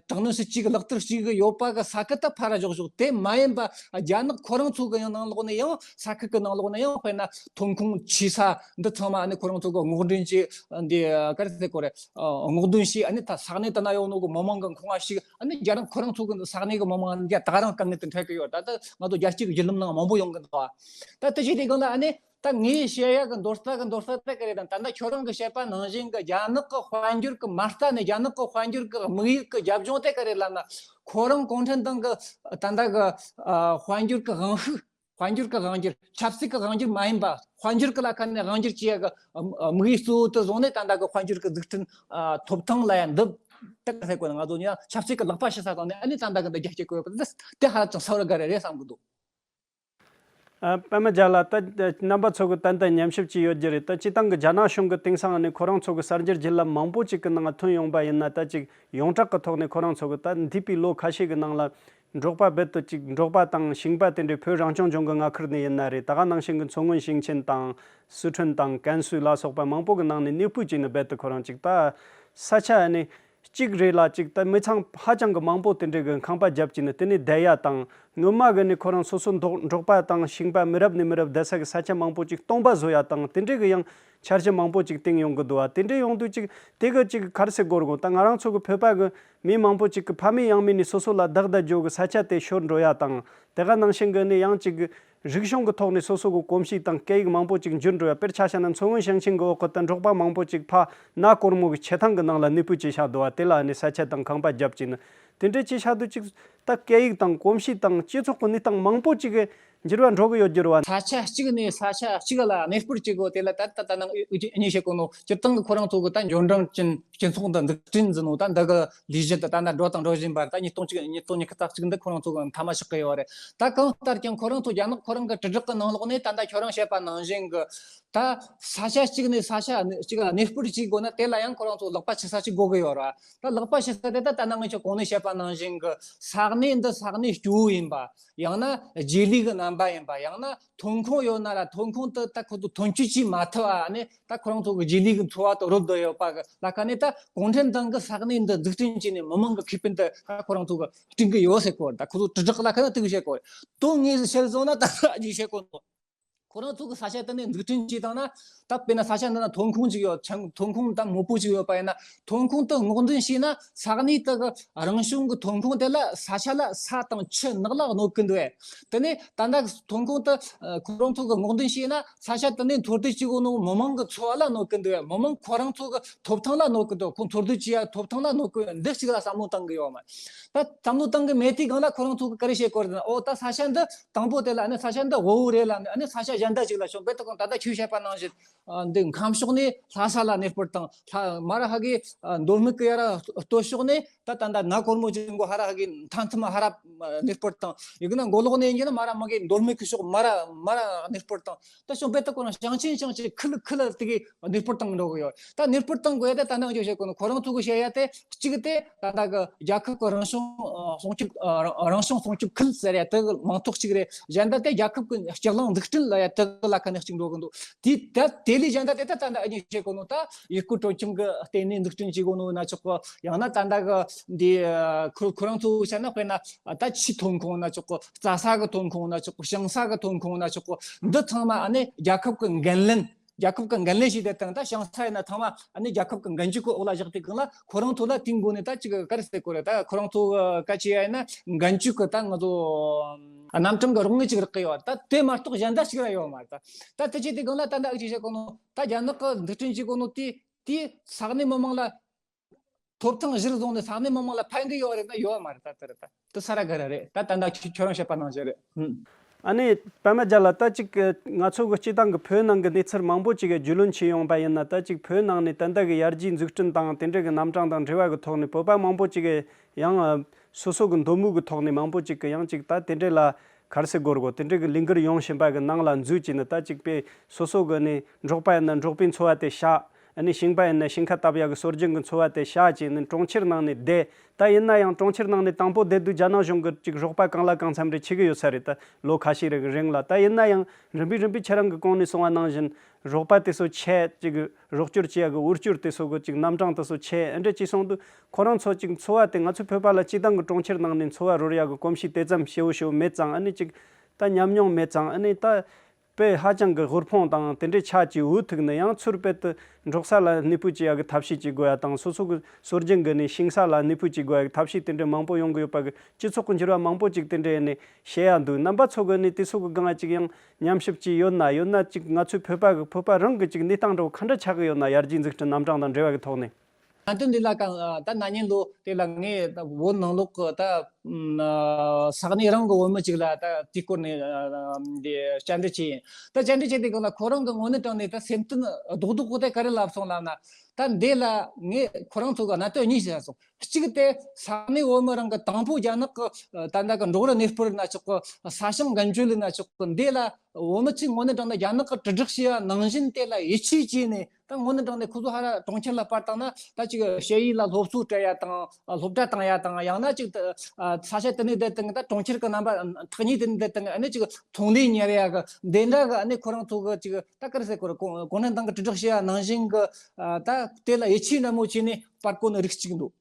དྲག་གནོན་སྲིད་ཇུས་ཀྱི་ལག་བསྟར་བྱེད་ཀྱི་ཡོད་པ་གི་ས་ཁུལ་ད་ཕར་ར་འཇོག་འཇོག་དེ་མ་ཡིན་པ་རྒྱ་ནག་ཁོ་རང་ཚོ་གི་ཡང་ནང་ལོགས་ནས་ཡང་ས་ཁུལ་གི་ནང་ལོགས་ནས་ཡང་དཔེར་ན་ཐོན་ཁུངས་ཆེ་ས་འདི་ཚང་མ་ཨ་ནི་ཁོ་རང་ཚོ་གི་སྔོག་འདོན་བྱས། འདི་ག་རེ་ཟེར་དགོས་རེད། ཨ་སྔོག་འདོན་བྱས། ཨ་ནི་ད་ས་གནས་དེ་ན་ཡོད་ནོ་གི་མི་མང་གི་ཁང་བ་ཞིག་ཨ་ནི་རྒྱ་ནག་ཁོ་རང་ཚོ་གི་ས་གནས་གི་མི་མང་ཨ་ནི་ད་ག་རང་དཀའ་ངལ་དུ་འཕྲད་ཀྱི་ཡོད། ད་ལྟ་ང་ཚོ་རྒྱལ་སྤྱི་གི་བརྒྱུད་ལམ་ནང་མང་པོ་ཡོང་གི་འདུག་བ། ད་དེ་བྱས་དུས་སྒང་ལ་ཨ་ནི། ད་ངས་བཤད་ཡ་གི་མདོར་བསྡུས་གི་མདོར་བསྡུས་དེ་ག་རེ་དང་། ད་ལྟ་ཁྱོད་རང་གི་བཤད་པ་ནང་བཞིན་གི་རྒྱ་ནག་གི་དཔལ་འབྱོར་གི་མ་རྩ་ནས་རྒྱ་ནག་གི་དཔལ་འབྱོར་གི་དམིགས་ཡུལ་གི་རྒྱབ་ལྗོངས་དེ་ག་རེ་ལབ་ན། ཁོ་རང་གུང་ཁྲན་ཏང་གི་ད་ལྟ་གི་ཨ་དཔལ་འབྱོར་གི་དབང་ཤུགས། དཔལ་འབྱོར་གི་དབང་སྒྱུར། ཆབ་སྲིད་གི་དབང་སྒྱུར་མ་ཡིན་པ། དཔལ་འབྱོར་གི་ལ་ཁ་ནས་དབང་སྒྱུར་བྱེད་ཡ་གི་ཨ་དམིགས་ཡུལ་གཙོ་བོ་དེ་བཟུང་ནས་ད་ལྟ་གི་དཔལ་འབྱོར་གི་འཛུགས་སྐྲུན་ཨ་ཐོབ་ཐང་ལ་ཡང་འདི་ད་ག་ཟེར་དགོས་ན། ང་ཚོ་ནི་ཆབ་སྲིད་གི་ལག་པ་ཕྱི་ས་བཏང་ནས་ཨ་ནི་ད་ལྟ་གི་འདི་རྒྱ་སྐྱེད་གོ་ཡོད་པ་དེ་དེ་ཧ་ཅང་ས་བར་དགའ་རེ་རེད་བསམ་གི་འདུག། ཨ་པད་མ་རྒྱལ་ལགས། ད་རྣམ་པ་ཚོ་གི་ཏན་ཏན་ཉམས་ཞིབ་ཅིག་ཡོད་རྒྱུ་རེད། ད་སྤྱིར་བཏང་གི་རྒྱ་ནག་གཞུང་གི་དེང་སང་ནི་ཁོ་རང་ཚོ་གི་གསར་འགྱུར་བརྒྱུད་ལམ་མང་པོ་ཅིག་གི་ནང་ཐོན་ཡོང་པ་ཡིན་ན། ད་ཅིག་ཡོངས་གྲགས་ཀྱི་ཐོག་ནས་ཁོ་རང་ཚོ་གི་ད་འདས་པའི་ལོ་ཁ་ཤས་ཀྱི་ནང་ལ་འབྲོག་པ་རྦད་དེ་ཅིག་འབྲོག་པ་དང་ཞིང་པ་དེ་འདྲའི་བོད་རང་སྐྱོང་ལྗོངས་ཀྱི་མངའ་ཁུལ་ནས་ཡིན་ན་རེད། ད་ག་ནང་བཞིན་གྱི་མཚོ་སྔོན་ཞིང་ཆེན་དང་སི་ཁྲོན་དང་ཀན་སུའུ་ལ་སོགས་པ་མང་པོ་གི་ནང་ནས་གནས་སྤོས་བྱས་ནས་རྦད་དེ་ཁོ་རང་ཅིག་ད་ས་ཆ་ནི་གཅིག་རེ་ལ་གཅིག་ད་མི་ཚང་ཧ་ཅང་གི་མང་པོ་དེ་འདྲའི་གི་ཁང་པ་བརྒྱབ་ཀྱིན་ནི་དེ་ནས་བསྡད་ཡ་དང་། སྔོན་མ་གི་ནི་ཁོ་རང་སོ་སོ་འབྲོག་འབྲོག་པ་དང་ཞིང་པ་མི་རབས་ནས་མི་རབས་བསྡད་ས་གི་ས་ཆ་མང་པོ་ཅིག་སྟོང་པ་བཟོ་ཡ་དང་། དེ་འདྲའི་གི་ཡང་འཆར་གཞི་མང་པོ་ཅིག་བཏིང་ཡོང་གི་འདུག་བ། དེ་འདྲའི་ཡོང་དུས་ཅིག་དེ་གི་ཅིག་ག་རེ་ཟེར་དགོས་རེད་གོ། ད་ང་རང་ཚོ་གི་བོད་པ་གི་མི་མང་པོ་ཅིག་གི་ཕ་མེས་ཡང་མེས་ནས་སོ་སོ་ལ་བདག་བསྡད་རྒྱུ་གི་ས་ཆ་དེ་ཤོར་འགྲོ་ཡ་དང་། དེ་ག་ནང་བཞིན་གི་ནི་ཡང་ཅིག་གི་རིག་གཞུང་གི་ཐོག་ནས་སོ་སོ་གི་གོམས་གཤིས་དང་སྐད་ཡིག་མང་པོ་ཅིག་འགྱུར་འགྲོ་ཡ། དཔེར་ཆ་བཞག་ན་མཚོ་སྔོན་ཞིང་ཆེན་གི་འོག་གི་ད་འབྲོག་པ་མང་པོ་ཅིག་ཕ་ན་གོར་མོ་གི་ཆེ་ཐང་གི་ནང་ལ་གནས་སྤོས་བྱས་བཞག་འདུག་བ། དེ་ལ་ནི་ས་ཆ་དང་ཁང་པ་བརྒྱབ་ཀྱིན་ནི་དེ་འདྲ་བྱས་བཞག་དུས་ཅིག་ད་སྐད་ཡིག་དང་གོམས་གཤིས་དང་སྤྱི་ཚོགས་ཀྱི་གནས་སྟངས་མང་པོ་ཅིག་གི་འགྱུར་བ་འགྲོ་གི་ཡོད་རྒྱུ་རེད་བ། ས་ཆ་གཅིག་ནས་ས་ཆ་གཅིག་ལ་གནས་སྤོར་བྱེད་དགོས། དེ་ལ་ད་ད་ད་ནང་ཨུ་ཨུ་ཅི་ཨུ་གཉིས་བཤད་གོ་ནོ། སྤྱིར་བཏང་གི་ཁོ་རང་ཚོ་གི་ད་འབྱོར་འབྲིང་ཅན། སྤྱི་ཚོགས་འདི་འཛུགས་སྐྲུན་ཟེར་ནོ། ད་འདི་གི་ལས་གཞི་འདི་ད་ལྟ་འགྲོ་དང་འགྲོ་བཞིན་པ་རེད། ད་ཉིས་སྟོང་གཅིག་ཉིས་སྟོང་ཉི་ཤུ་རྩ་གཅིག་འདི་ཁོ་རང་ཚོ་གི་མཐའ་མ་ཆགས་ཀྱི་ཡོད་རེད། ད་གང་ལྟར་ཀྱང་ཁོ་རང་ཚོ་རྒྱ་ནག་ཁོ་རང་གི་དྲིལ་བསྒྲགས་ཀྱི་ནང་ལོགས་ནས་ད་ལྟ་ཁྱོད་རང་བཤད་པ་ནང་བཞིན་གི་ད་ས་ཆ་གཅིག་ནས་ས་ཆ་གཅིག་ལ་གནས་སྤོར་བྱེད་དགོས་ན། དེ་ལ་ཡང་ཁོ་རང་ཚོ་ལག་པ་ཕྱི་ས་ཅིག་དགོས་ཀྱི་ཡོད་རེད། ད་ལག་པ་ཕྱི་ས་དེ་ད་ད་ནང་ངས་ཁྱོད་གོང་ནས་བཤད་པ་ནང་བཞིན་གི་ས་གནས་འདི་ས་གནས་སྐྱོ་བོ་ཡིན་པ། ཡང་ན་རྗེས་ལུས་ཀྱི་རྣམ་པ་ཡིན་པ། ཡང་ན་ཐོན་ཁུངས་ཡོད་ན་ར་ཐོན་ཁུངས་དེ་ད་ཁོ་ཚོ་ཐོན་སྐྱེད་བྱེད་མ་ཐུབ་པ་ནི། ད་ཁོ་རང་ཚོ་གི་རྗེས་ལུས་ཀྱི་འཚོ་བ་དང་རོལ་བསྡད་ཡོད་པ་གི་ལ་ཁ་ནས། ད་གུང་ཁྲན་ཏང་གི་ས་གནས་འདི་འཛུགས་སྐྲུན་བྱས་ནས་མི་མང་གི་ཁེ་ཕན་དེ་ཁོ་རང་ཚོ་གི་སྐྲུན་གི་ཡོད་ཟེར་གོ། ད་ཁོ་ཚོ་དྲིལ་བསྒྲགས་ལ་ཁ་ན་དེ་གི་བཤད་གོ། དོན་དངོས་སུ་བཤད་སོང་ན་ད་ཨ་ཅིག་བཤད་གོ་ནོ། ཁོ་རང་ཚོ་གི་ས་ཆ་དེ་ནས་འཛུགས་སྐྲུན་བྱས་བཏང་ན། ད་དཔེར་ན་ས་ཆ་འདི་ན་ཐོན་ཁུངས་ཅིག་ཡོད། ཆང་ཐོན་ཁུངས་ད་མང་པོ་ཅིག་ཡོད་པ་ཡིན་ན། ཐོན་ཁུངས་དེ་སྔོག་འདོན་བྱས་ན་ས་གནས་དེ་གི་རང་བྱུང་གི་ཐོན་ཁུངས་དེ་ལ་ས་ཆ་ལ་ས་དང་ཆུ་ནགས་ལ་གནོད་ཀི་འདུག་ཨེ། དེ་ནས་ད་ལྟ་ཐོན་ཁུངས་དེ་ཁོ་རང་ཚོ་གི་སྔོག་འདོན་བྱས་ན་ས་ཆ་དེ་ནས་འཚོ་སྡོད་བྱེད་དགོས་ནོ་མི་མང་གི་འཚོ་བ་ལ་གནོད་ཀི་འདུག་ཨེ། མི་མང་ཁོ་རང་ཚོ་གི་ཐོབ་ཐང་ལ་གནོད་ཀི་འདུག་ཁོ་འཚོ་སྡོད་བྱེད་ཡ་ཐོབ་ཐང་ལ་གནོད་ཀི་འདུག་འདི་གཅིག་ལ་བསམ་བློ་བཏང་གི་ཡོད་མ་རེད། ད་བསམ་བློ་བཏང་གི་མེད་དུས་སྒང་ལ་ཁོ་རང་ཚོ་གི་ག་རེ་བྱེད་དགོས་རེད་ན། ཨོ་ད་ས་ཆ་འདི་དང་པོ་དེ་ལ་ཨ་ནི་ས་ཆ་འདི་དབུལ་བོ་རེད་ལབ་ནས། ཨ་ནི་ས་ཆ་ གཞན་དག་ཅིག་ལ་ཤོག་དཔེ་ད་གང་ད་ལྟ་ཁྱོས་བཤད་པ་ནང་བཞིན། ཨ། འདི་ཁམས་ཕྱོགས་ནས་ལྷ་ས་ལ་གནས་སྤོར་དང་། ལྷ་མ་ར་ཧ་གི་ཨ་མདོ་སྨད་ཀྱི་ཡ་ར་སྟོད་ཕྱོགས་ནས་ད་ད་ད་ན་གོར་མོ་ཅན་གོ་ཧ་ར་ཧ་གི་མཐའ་མཐའ་མ་ཧ་ར་གནས་སྤོར་དང་། ཡི་གེ་ན་མགོ་ལོག་ནས་ཡིན་ན་མ་ར་མ་གི་མདོ་སྨད་ཀྱི་ཕྱོགས་མ་ར་མ་ར་གནས་སྤོར་དང་། ད་ཤོག་དཔེ་ད་གོ་ན་ཞིང་ཆེན་ཞིང་ཆེན་ཁུལ་ཁུལ་ལ་དེ་གི་གནས་སྤོར་བཏང་འགྲོ་གི་ཡོད། ད་གནས་སྤོར་བཏང་དགོས་ཡ་དེ་ད་ནང་བརྗོད་བྱེད་གོ་ནོ་ཁོ་རང་ཚོ་གི་བཤད་ཡ་དེ་གཅིག་དེ་ད་ད་གི་རྒྱལ་ཁབ་ཀྱི་རང་སྐྱོང་ཨ་སྲུང་སྐྱོབ་ཨ་རང་སྐྱོང་སྲུང་སྐྱོབ་ཁུལ་ཟེར་ཡ་དེ་གི་མིང་ཐོག་གཅིག་རེད། གཞན་དག་དེ་རྒྱལ་ཁབ་ཀྱི་སྤྱི་གླིང་འཛུགས་སྐྲུན་ལ་ཡ་དེ་གི་ལ་ཁ་ནས་གཅིག་འགྲོ་གི་འདུག་དེ་ད་དེ་ལས་གཞན་དག་དེ་ད་ད་ད་ཨ་ནི་བཤད་གོ་ནོ་ད་ཡུལ་སྐོར་སྤྲོ་འཆམ་གི་ལྟེ་གནས་འཛུགས་སྐྲུན་བྱེད་གོ་ནོ་ན་ཆོག་གི། ཡང་ན་ད་ད་གི་འདི་ཁོ་ཁོ་རང་ཚོ་བཤད་ན་དཔེར་ན་ད་ཆུའི་ཐོན་ཁུངས་ན་ཆོག་གི། རྩྭ་ས་གི་ཐོན་ཁུངས་ན་ཆོག་གི། ཞིང་ས་གི་ཐོན་ཁུངས་ན་ཆོག་གི། འདི་ཚང་མ་ཨ་ནི་རྒྱལ་ཁབ་ཀྱི་འགན་ལེན། རྒྱལ་ཁབ་ཀྱི་འགན་ལེན་བྱས་ཏེ་དང་། ད་ཞིང་ས་ཡིན་ན་ཚང་མ་ཨ་ནི་རྒྱལ་ཁབ་ཀྱི་འགན་བཅོལ་གྱི་འོག་ལ་བཞག་དུས་སྒང་ལ་ཁོ་རང་ཚོ་ལ་དེའི་སྒོ་ནས་ད་ཅིག་ག་རེ་ཟེར་དགོས་རེད། ད་ཁོ་རང་ཚོ་ག་ཅི་ཡ་ཡིན་ན་འགན་བཅོལ་གྱི་ད་ང་ཚོ་རྣམ་གྲངས་ཀྱི་རོགས་དངུལ་ཅིག་རག་གི་ཡོད། ད་དེ་མ་གཏོགས་གཞན་དག་ཅིག་ར་ཡོད་མ་རེད། ད་ད་དེ་བྱས་དུས་སྒང་ལ་ད་ད་ཨ་ཅིག་བཤད་གོ་ནོ་ད་རྒྱ་ནག་གི་འཛུགས་སྐྲུན་བྱེད་གོ་ནོ་དེ་དེ་ས་གནས་མི་མང་ལ་ཐོབ་ཐང་གཞིར་བཟུང་ནས་ས་གནས་མི་མང་ལ་ཕན་གི་ཡོད་རེད་ན་ཡོད་མ་རེད། ད་དེ་རེད། ད་དེ་ས་ར་ག་ར་རེད། ད་ད་ད་ཁྱོད་ཁྱོད་རང་བཤད་པ་ནང་བཞིན་རེད། ཧུམ། ཨ་ནི་པད་མ་རྒྱལ་ལགས། ད་ཅིག་ང་ཚོ་གི་སྤྱི་བཏང་གི་བོད་ནང་གི་གནས་ཚུལ་མང་པོ་ཅིག་རྒྱུས་ལོན་བྱས་ཡོང་པ་ཡིན་ན། ད་ཅིག་བོད་ནང་ནས་ད་ལྟ་གི་ཡར་རྒྱས་འཛུགས་སྐྲུན་དང་དེ་འདྲ་གི་རྣམ་གྲངས་དང་འབྲེལ་བ་གི་ཐོག་ནས་བོད་པ་མང་པོ་ཅིག་གི་ཡང་སོ་སོ་གི་འདོད་མོས་གི་ཐོག་ནས་མང་པོ་ཅིག་གི་ཡང་ཅིག་ད་དེ་འདྲ་ལ་ག་རེ་ཟེར་དགོས་རེད་གོ། དེ་འདྲ་གི་ལས་འགུལ་ཡོང་བཞིན་པ་གི་ནང་ལ་འཛུལ་བྱས་ནས། ད་ཅིག་པས་སོ་སོ་གི་ནས་འབྲོག་པ་ཡིན་ན་འབྲོག་པའི་འཚོ་བ་དེ་བྱ། ཨ་ནི་ཞིང་པ་ཡིན་ན་ཞིང་ཁ་བཏབ་ཡག་གི་སྲོལ་རྒྱུན་གྱི་འཚོ་བ་དེ་བྱ་བྱས་ནས་གྲོང་ཁྱེར་ནང་ནས་བསྡད། ད་ཡིན་ན་ཡང་གྲོང་ཁྱེར་ནང་ནས་དང་པོ་བསྡད་དུས་རྒྱ་ནག་གཞུང་གི་ཅིག་རོགས་པ་གང་ལ་གང་འཚམ་རེ་བྱེད་ཀྱི་ཡོད་ས་རེད། ད་ལོ་ཁ་ཤས་རིང་རིང་ལ། ད་ཡིན་ན་ཡང་རིམ་པས་རིམ་པས་ཁྱེད་རང་གི་གོང་ནས་གསུངས་པ་ནང་བཞིན་རོགས་པ་དེ་ཚོ་ཆད། ཅིག་རོགས་སྐྱོར་བྱེད་ཡག་གི་འོས་སྐྱོར་དེ་ཚོ་གི་ཅིག་རྣམ་གྲངས་དེ་ཚོ་ཆད། ཨ་འདྲ་བྱས་སོང་དུས་ཁོ་རང་ཚོ་ཅིག་འཚོ་བ་དེ་ང་ཚོའི་བོད་པ་ལ་སྤྱི་བཏང་གི་གྲོང་ཁྱེར་ནང་ནས་འཚོ་བ་རོལ་ཡག་གི་གོམས་གཤིས་དེ་ཙམ་ཞེ་བོ་ཞེ་བོ་མེད་ཙང་། ཨ་ནི་ཅིག་ད་ཉམས་མྱོང་མེད་ཙང་། ཨ་ནི་ད་དཔེ་ཧ་ཅང་གི་དབུལ་ཕོངས་དང་དེ་འདྲའི་ཆ་ཅིག་འུ་ཐུག་ནས། ཡང་ཚུར་དཔེ་དེ་འབྲོག་ས་ལ་གནས་སྤོས་བྱེད་ཡག་གི་ཐབས་ཤེས་ཅིག་དགོས་ཡ་དང་། སོ་སོ་གི་སྲོལ་རྒྱུན་གི་ནས་ཞིང་ས་ལ་གནས་སྤོས་བྱེད་དགོས་ཡ་གི་ཐབས་ཤེས་དེ་འདྲ་མང་པོ་ཡོང་གི་ཡོད་པ་གི། སྤྱི་ཚོགས་གི་འགྱུར་བ་མང་པོ་ཅིག་དེ་འདྲ་ནས་བཤད་ཡ་འདུག་རྣམ་པ་ཚོ་གི་ནས་དེ་ཚོ་གི་སྒང་ཅིག་ཡང་ཉམས་ཞིབ་ཅིག་ཡོད་ན། ཡོད་ན་ཅིག་ང་ཚོའི་བོད་པ་གི་བོད་པ་རང་གི་ཅིག་གནས་སྟངས་འདྲ་བོ་ག་འདྲ་ཆགས་གི་ཡོད་ན། ཡར་རྒྱས་འཛུགས་སྐྲུན་རྣམ་གྲངས་དང་འབྲེལ་བ་གི་ཐོག་ནས། གནད་དོན་འདི་ལ་གང་ད་ན་ནིང་ལོ་དེ་ལ་ངས་ད་བོད་ནང་ལོགས་ཀྱི་ད་ཨ་ས་གནས་རང་གི་བོད་མི་ཅིག་ལ་ད་དེའི་སྐོར་ནས་ཨ་འདི་བཅར་འདྲི་བྱས་ཡིན། ད་བཅར་འདྲི་བྱས་དུས་སྒང་ལ་ཁོ་རང་གི་དངོས་གནས་དྲང་གནས་ད་སེམས་གཏམ་རྡོག་རྡོག་པོ་དེ་ག་རེ་ལབ་སོང་ལབ་ན། ད་འདི་ལ་ངས་ཁོ་རང་ཚོ་གི་གནད་དོན་གཉིས་བཤད་སོང་། གཅིག་དེ་ས་གནས་བོད་མི་རང་གི་དང་པོ་རྒྱ་ནག་གི་ད་ལྟ་གི་འབྲོག་རུ་གནས་སྤོར་ན་ཆོག་གི། ས་ཞིང་འགན་བཅོལ་ན་ཆོག་གི། འདི་ལ་བོད་མི་ཚོས་དངོས་གནས་དྲང་གནས་རྒྱ་ནག་གི་དྲིལ་བསྒྲགས་བྱས་པ་ནང་བཞིན་དེ་ལ་ཡིད་ཆེས་བྱས་ནས། ད་དངོས་གནས་དྲང་གནས་ཁོ་ཚོ་ཧ་ར་གྲོང་ཁྱེར་ལ་སྤར་བཏང་ན་ད་ཅིག་ཞ་ཡི་ལ་སློབ་གསོ་སྤྲད་ཡ་དང་སློབ་གྲྭ་བཏང་ཡ་དང་། ཡང་ན་ཅིག་ད་ས་ཆ་དེ་ནས་བསྡད་དང་ད་གྲོང་ཁྱེར་གྱི་རྣམ་པ་ཐག་ཉེ་དེ་ནས་བསྡད་དང་ཨ་ནི་ཅིག་ཚོང་ལས་གཉེར་ཡ་གི་འདི་འདྲ་གི་ཨ་ནི་ཁོ་རང་ཚོ་གི་ཅིག་ད་ག་རེ་ཟེར་དགོས་རེད། གོ་གོ་གནས་སྟངས་ཀྱི་དྲིལ་བསྒྲགས་བྱས་པ་ནང་བཞིན་གི་ད་དེ་ལ་ཡིད་ཆེས་ནན་མོ་བྱས་ནས་སྤར་གོ་ནི་རིགས་གཅིག་འདུག་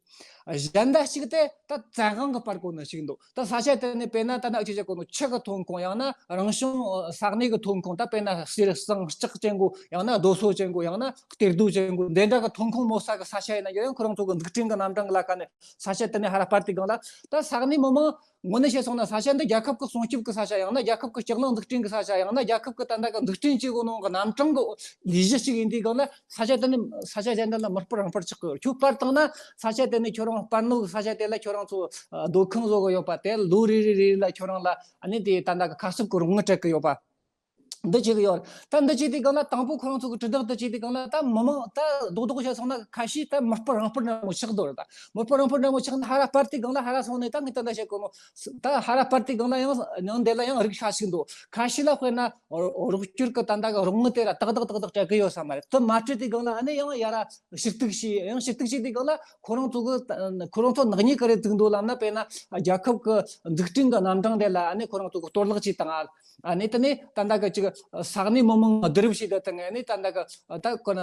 གཞན་དག་གཅིག་དེ་ད་བཙན་དབང་གི་སྤར་གོ་ནི་ཞིག་འདུག་ད་ས་ཆ་དེ་ནས་དཔེར་ན་ད་ནང་ཆེ་ཆེ་གོ་ནོ་ཆུ་གི་ཐོན་ཁུངས། ཡང་ན་རང་བྱུང་ས་གནས་ཀྱི་ཐོན་ཁུངས། ད་དཔེར་ན་གསེར་ཟངས་ལྕགས་ཅན་གོ། ཡང་ན་རྡོ་སོལ་ཅན་གོ། ཡང་ན་གཏེར་རྡོ་ཅན་གོ། འདི་འདྲ་གི་ཐོན་ཁུངས་མོ་ས་གི་ས་ཆ་ཡིན་ན་ཡང་ཁོ་རང་ཚོ་གི་འཛུགས་སྐྲུན་གི་རྣམ་གྲངས་ལ་ཁ་ནས་ས་ཆ་དེ་ནས་ཧ་ར་སྤར་དུས་སྒང་ལ། ད་ས་གནས་མི་མང་དངོས་གནས་བཤད་སོང་ན་ས་ཆ་འདི་རྒྱལ་ཁབ་ཀྱི་སྲུང་སྐྱོབ་ཀྱི་ས་ཆ། ཡང་ན་རྒྱལ་ཁབ་ཀྱི་སྤྱི་གླིང་འཛུགས་སྐྲུན་གྱི་ས་ཆ། ཡང་ན་རྒྱལ་ཁབ་ཀྱི་ད་ལྟ་གི་འཛུགས་སྐྲུན་བྱེད་དགོས་ནོ་གི་རྣམ་གྲངས་གི་ལས་གཞི་ཞིག་ཡིན་དུས་སྒང་ལ། ས་ཆ་དེ་ནི་ས་ཆ་གཞན་དག་ལ་མི་སྤར་རང་སྤར་ཆགས་གི། ཁྱོད་སྤར་བཏང་ན་ས་ཆ་དེ་ནི་ཁྱོད་རང་སྤར་ནོ་གི་ས་ཆ་དེ་ལ་ཁྱོད་རང་ཚོ་སྡོད་ཁང་བཟོ་གི་ཡོད་པ། དེ་ལོ་རེ་རེ་རེ་ལ་ཁྱོད་རང་ལ་ཨ་ནི་དེ་ད་ལྟ་གི་ཁ་གསབ་ཀྱི་རོགས་དངུལ་སྤྲད་གི་ཡོད་པ། འདི་བྱེད་གི་ཡོད། ད་འདི་བྱེད་དུས་སྒང་ལ་དང་པོ་ཁོ་རང་ཚོ་གི་དྲིལ་བསྒྲགས་འདི་བྱེད་དུས་སྒང་ལ། ད་མི་མང་ད་རྡོག་རྡོག་བཤད་སོང་ན་ཁ་ཤས་ད་མི་སྤར་རང་སྤར་འདྲ་མོ་ཆགས་འདུག་རེད། ད་མི་སྤར་རང་སྤར་འདྲ་མོ་ཆགས་ན་ཧ་ར་སྤར་དུས་སྒང་ལ་ཧ་ར་སོང་ནས་ད་ངས་ད་ལྟ་བཤད་གོ་ནོ། ད་ཧ་ར་སྤར་དུས་སྒང་ལ་ཡང་ཡང་འདི་ལ་ཡང་རིགས་ཁ་ཤས་འདུག་ཁ་ཤས་ལ་དཔེར་ན་རོགས་སྐྱོར་གི་ད་ལྟ་གི་རོགས་དངུལ་དེ་ར་ཏག་ཏག་ཏག་ཏག་སྤྲད་གི་ཡོད་ས་མ་རེད། དེ་མ་སྤྲད་དུས་སྒང་ལ་ཨ་ནི་ཡང་ཡ་ར་ཞུ་གཏུག་བྱས། ཡང་ཞུ་གཏུག་བྱས་དུས་སྒང་ལ་ཁོ་རང་ཚོ་གི་ཁོ་རང་ཚོ་ནག་ཉེས་ག་རེ་བཙུགས་འདུག་ལབ་ན། དཔེར་ན་རྒྱལ་ཁབ་གི་འཛུགས་སྐྲུན་གི་རྣམ་གྲངས་དེ་ལ་ཨ་ནི་ཁོ་རང་ཚོ་གི་གཏོར་བརླག་བྱས་བཏང་། ཨ་ནི་དེ་ནས་ད་ལྟ་གི་ཅིག་ས་གནས་མི་མང་བསྡུ་རུབ་བྱས་ཏེ་དང་། ཨ་ནི་ད་ལྟ་གི་ད་ཁོ་ན་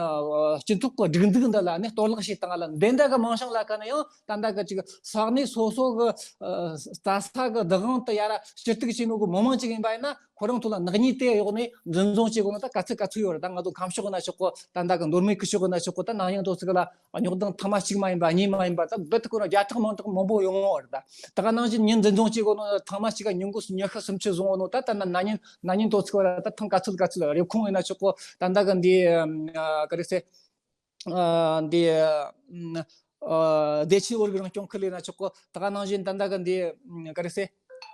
སྤྱི་ཚོགས་ཀྱི་སྒྲིག་འཛུགས་འདི་ལ་ཨ་ནི་གཏོར་བརླག་བྱས་བཏང་ལ། འདི་འདྲ་གི་མིང་བྱང་ལ་ཁ་ནས་ཡང་ད་ལྟ་གི་ཅིག་ས་གནས་སོ་སོ་གི་ཨ་རྩྭ་ས་གི་བདག་དབང་དེ་ཡ་ར་ཞུ་གཏུག་བྱས་ནོ་གི་མི་མང་ཅིག་ཡིན་པ་ཡིན་ན། ཁོ་རང་ཚོ་ལ་ནག་ཉེས་དེ་འོག་ནས་འཛིན་བཟུང་བྱེད་དགོས་ན་ད་ག་ཚོད་ག་ཚོད་ཡོད་རེད། ད་ང་ཚོ་ཁམས་ཕྱོགས་ན་ཆོག་གོ། ད་ལྟ་གི་མདོ་སྨད་ཀྱི་ཕྱོགས་ན་ཆོག་གོ། ད་ནང་ཡང་དོ་ཚིག་ལ་རྙོག་གདངས་ཐེངས་མ་གཅིག་མ་ཡིན་པ་གཉིས་མ་ཡིན་པ། ད་རྦད་དེ་ཁོ་རང་བརྒྱ་ཕྲག་མང་དྲགས་མང་པོ་ཡོང་ངོ་རེད། ད་ད་ག་ནང་བཞིན་ཉིན་འཛིན་བཟུང་བྱེད་དགོས་ནོ་ཐེངས་མ་གཅིག་ག་ཉིན་གུང་ཉི་ཤུ་སུམ་ཅུ་བཟུང་ངོ་ནོ། ད་ད་ན་ན་ཉིན་ན་ཉིན་དོ་ཚིག་བ་ད་ཐེངས་ག་ཚོད་ག་ཚོད་རེབ་གོང་ཡིན་ན་ཆོག་གོ། ད་ལྟ་གི་འདི་ཨ་ག་རེ་ཟེར། ཨ་འདི་ཨ་བདེ་ཆེན་བོད་རིགས་རང་སྐྱོང་ཁུལ་ཡིན་ན་ཆོག་གོ། ད་ག་ནང་བཞིན་ད་ལྟ་གི་འདི་ཨ་ག་རེ་ཟེར།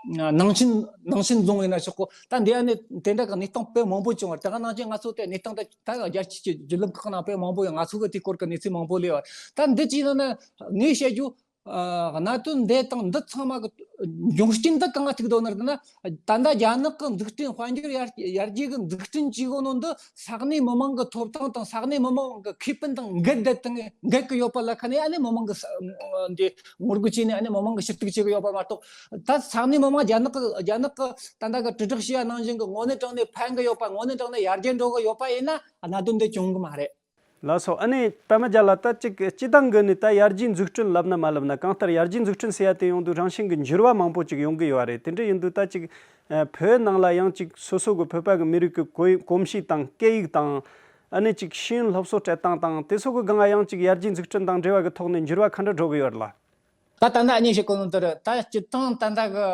ནང་ཆེན་ནང་ཆེན་རྫོང་ཡིན་ན་ཆོག་གོ། ད་འདི་ཨ་ནི་དེ་འདྲ་གི་གནས་སྟངས་དཔེ་མང་པོ་བྱུང་བ། དེ་ག་ནང་བཞིན་ང་ཚོ་དེ་གནས་སྟངས་ད་ད་རྒྱལ་སྤྱི་གི་བརྒྱུད་ལམ་ཁག་ནང་དཔེ་མང་པོ་ཡོད། ང་ཚོ་གི་དེའི་སྐོར་གི་གནས་ཚུལ་མང་པོ་ལས་བ། ད་འདི་ཅི་ཡིན་ན་ངས་བཤད་རྒྱུ། ཨ། གནད་དོན་འདི་དང་འདི་ཚང་མ་གི་འབྱུང་རྐྱེན་འདི་གང་ང་ཐུག་འདུག་ན་ཟེར་ན། ད་ལྟ་རྒྱ་ནག་གི་འཛུགས་སྐྲུན། དཔལ་འབྱོར་ཡར་ཡར་རྒྱས་ཀྱི་འཛུགས་སྐྲུན་བྱེད་དགོས་ནོ་འདི་ས་གནས་མི་མང་གི་ཐོབ་ཐང་དང་ས་གནས་མི་མང་གི་ཁེ་ཕན་དང་འགལ་བསྡད་དང་འགལ་གི་ཡོད་པ་ལ་ཁ་ནས་ཨ་ནི་མི་མང་གི་ས་འདི་ངོ་རྒོལ་བྱས་ནས་ཨ་ནི་མི་མང་གི་ཞུ་གཏུག་བྱེད་གི་ཡོད་པ་མ་གཏོགས། ད་ས་གནས་མི་མང་རྒྱ་ནག་གི་རྒྱ་ནག་གི་ད་ལྟ་གི་དྲིལ་བསྒྲགས་བྱས་པ་ནང་བཞིན་གི་དངོས་གནས་དྲང་གནས་ཕན་གི་ཡོད་པ། དངོས་གནས་དྲང་གནས་ཡར་རྒྱས་འགྲོ་གི་ཡོད་པ་ཡིན་ན་གནད་དོན་འདི་བྱུང་གི་མ་རེད། ལགས་སོ། ཨ་ནི་པད་མ་རྒྱལ་ལགས། ད་ཅིག་སྤྱི་བཏང་གི་ནི་ད་ཡར་རྒྱས་འཛུགས་སྐྲུན་ལབ་ན་མ་ལབ་ན། གང་ལྟར་ཡར་རྒྱས་འཛུགས་སྐྲུན་ཟེར་ཡ་དེ་ཡོང་དུས་རང་བཞིན་གྱི་འགྱུར་བ་མང་པོ་ཅིག་ཡོང་གི་ཡོད་རེད། དེ་འདྲ་ཡིན་དུས་ད་ཅིག་ཨ། བོད་ནང་ལ་ཡང་ཅིག་སོ་སོ་གི་བོད་པ་གི་མི་རིགས་ཀྱི་གོ་གོམས་གཤིས་དང་སྐད་ཡིག་དང་། ཨ་ནི་ཅིག་ཤེས་ཡོན་སློབ་གསོ་སྤྲད་སྟངས་དང་དེ་ཚོ་གི་སྒང་ང་ཡང་ཅིག་ཡར་རྒྱས་འཛུགས་སྐྲུན་དང་འབྲེལ་བ་གི་ཐོག་ནས་འགྱུར་བ་ག་འདྲ་འགྲོ་གི་ཡོད་རེད་ལགས། ད་ད་ལྟ་ཨ་ནི་བཤད་གོ་ནོ་དེ་རེད། ད་སྤྱི་བཏང་ད་ལྟ་གི་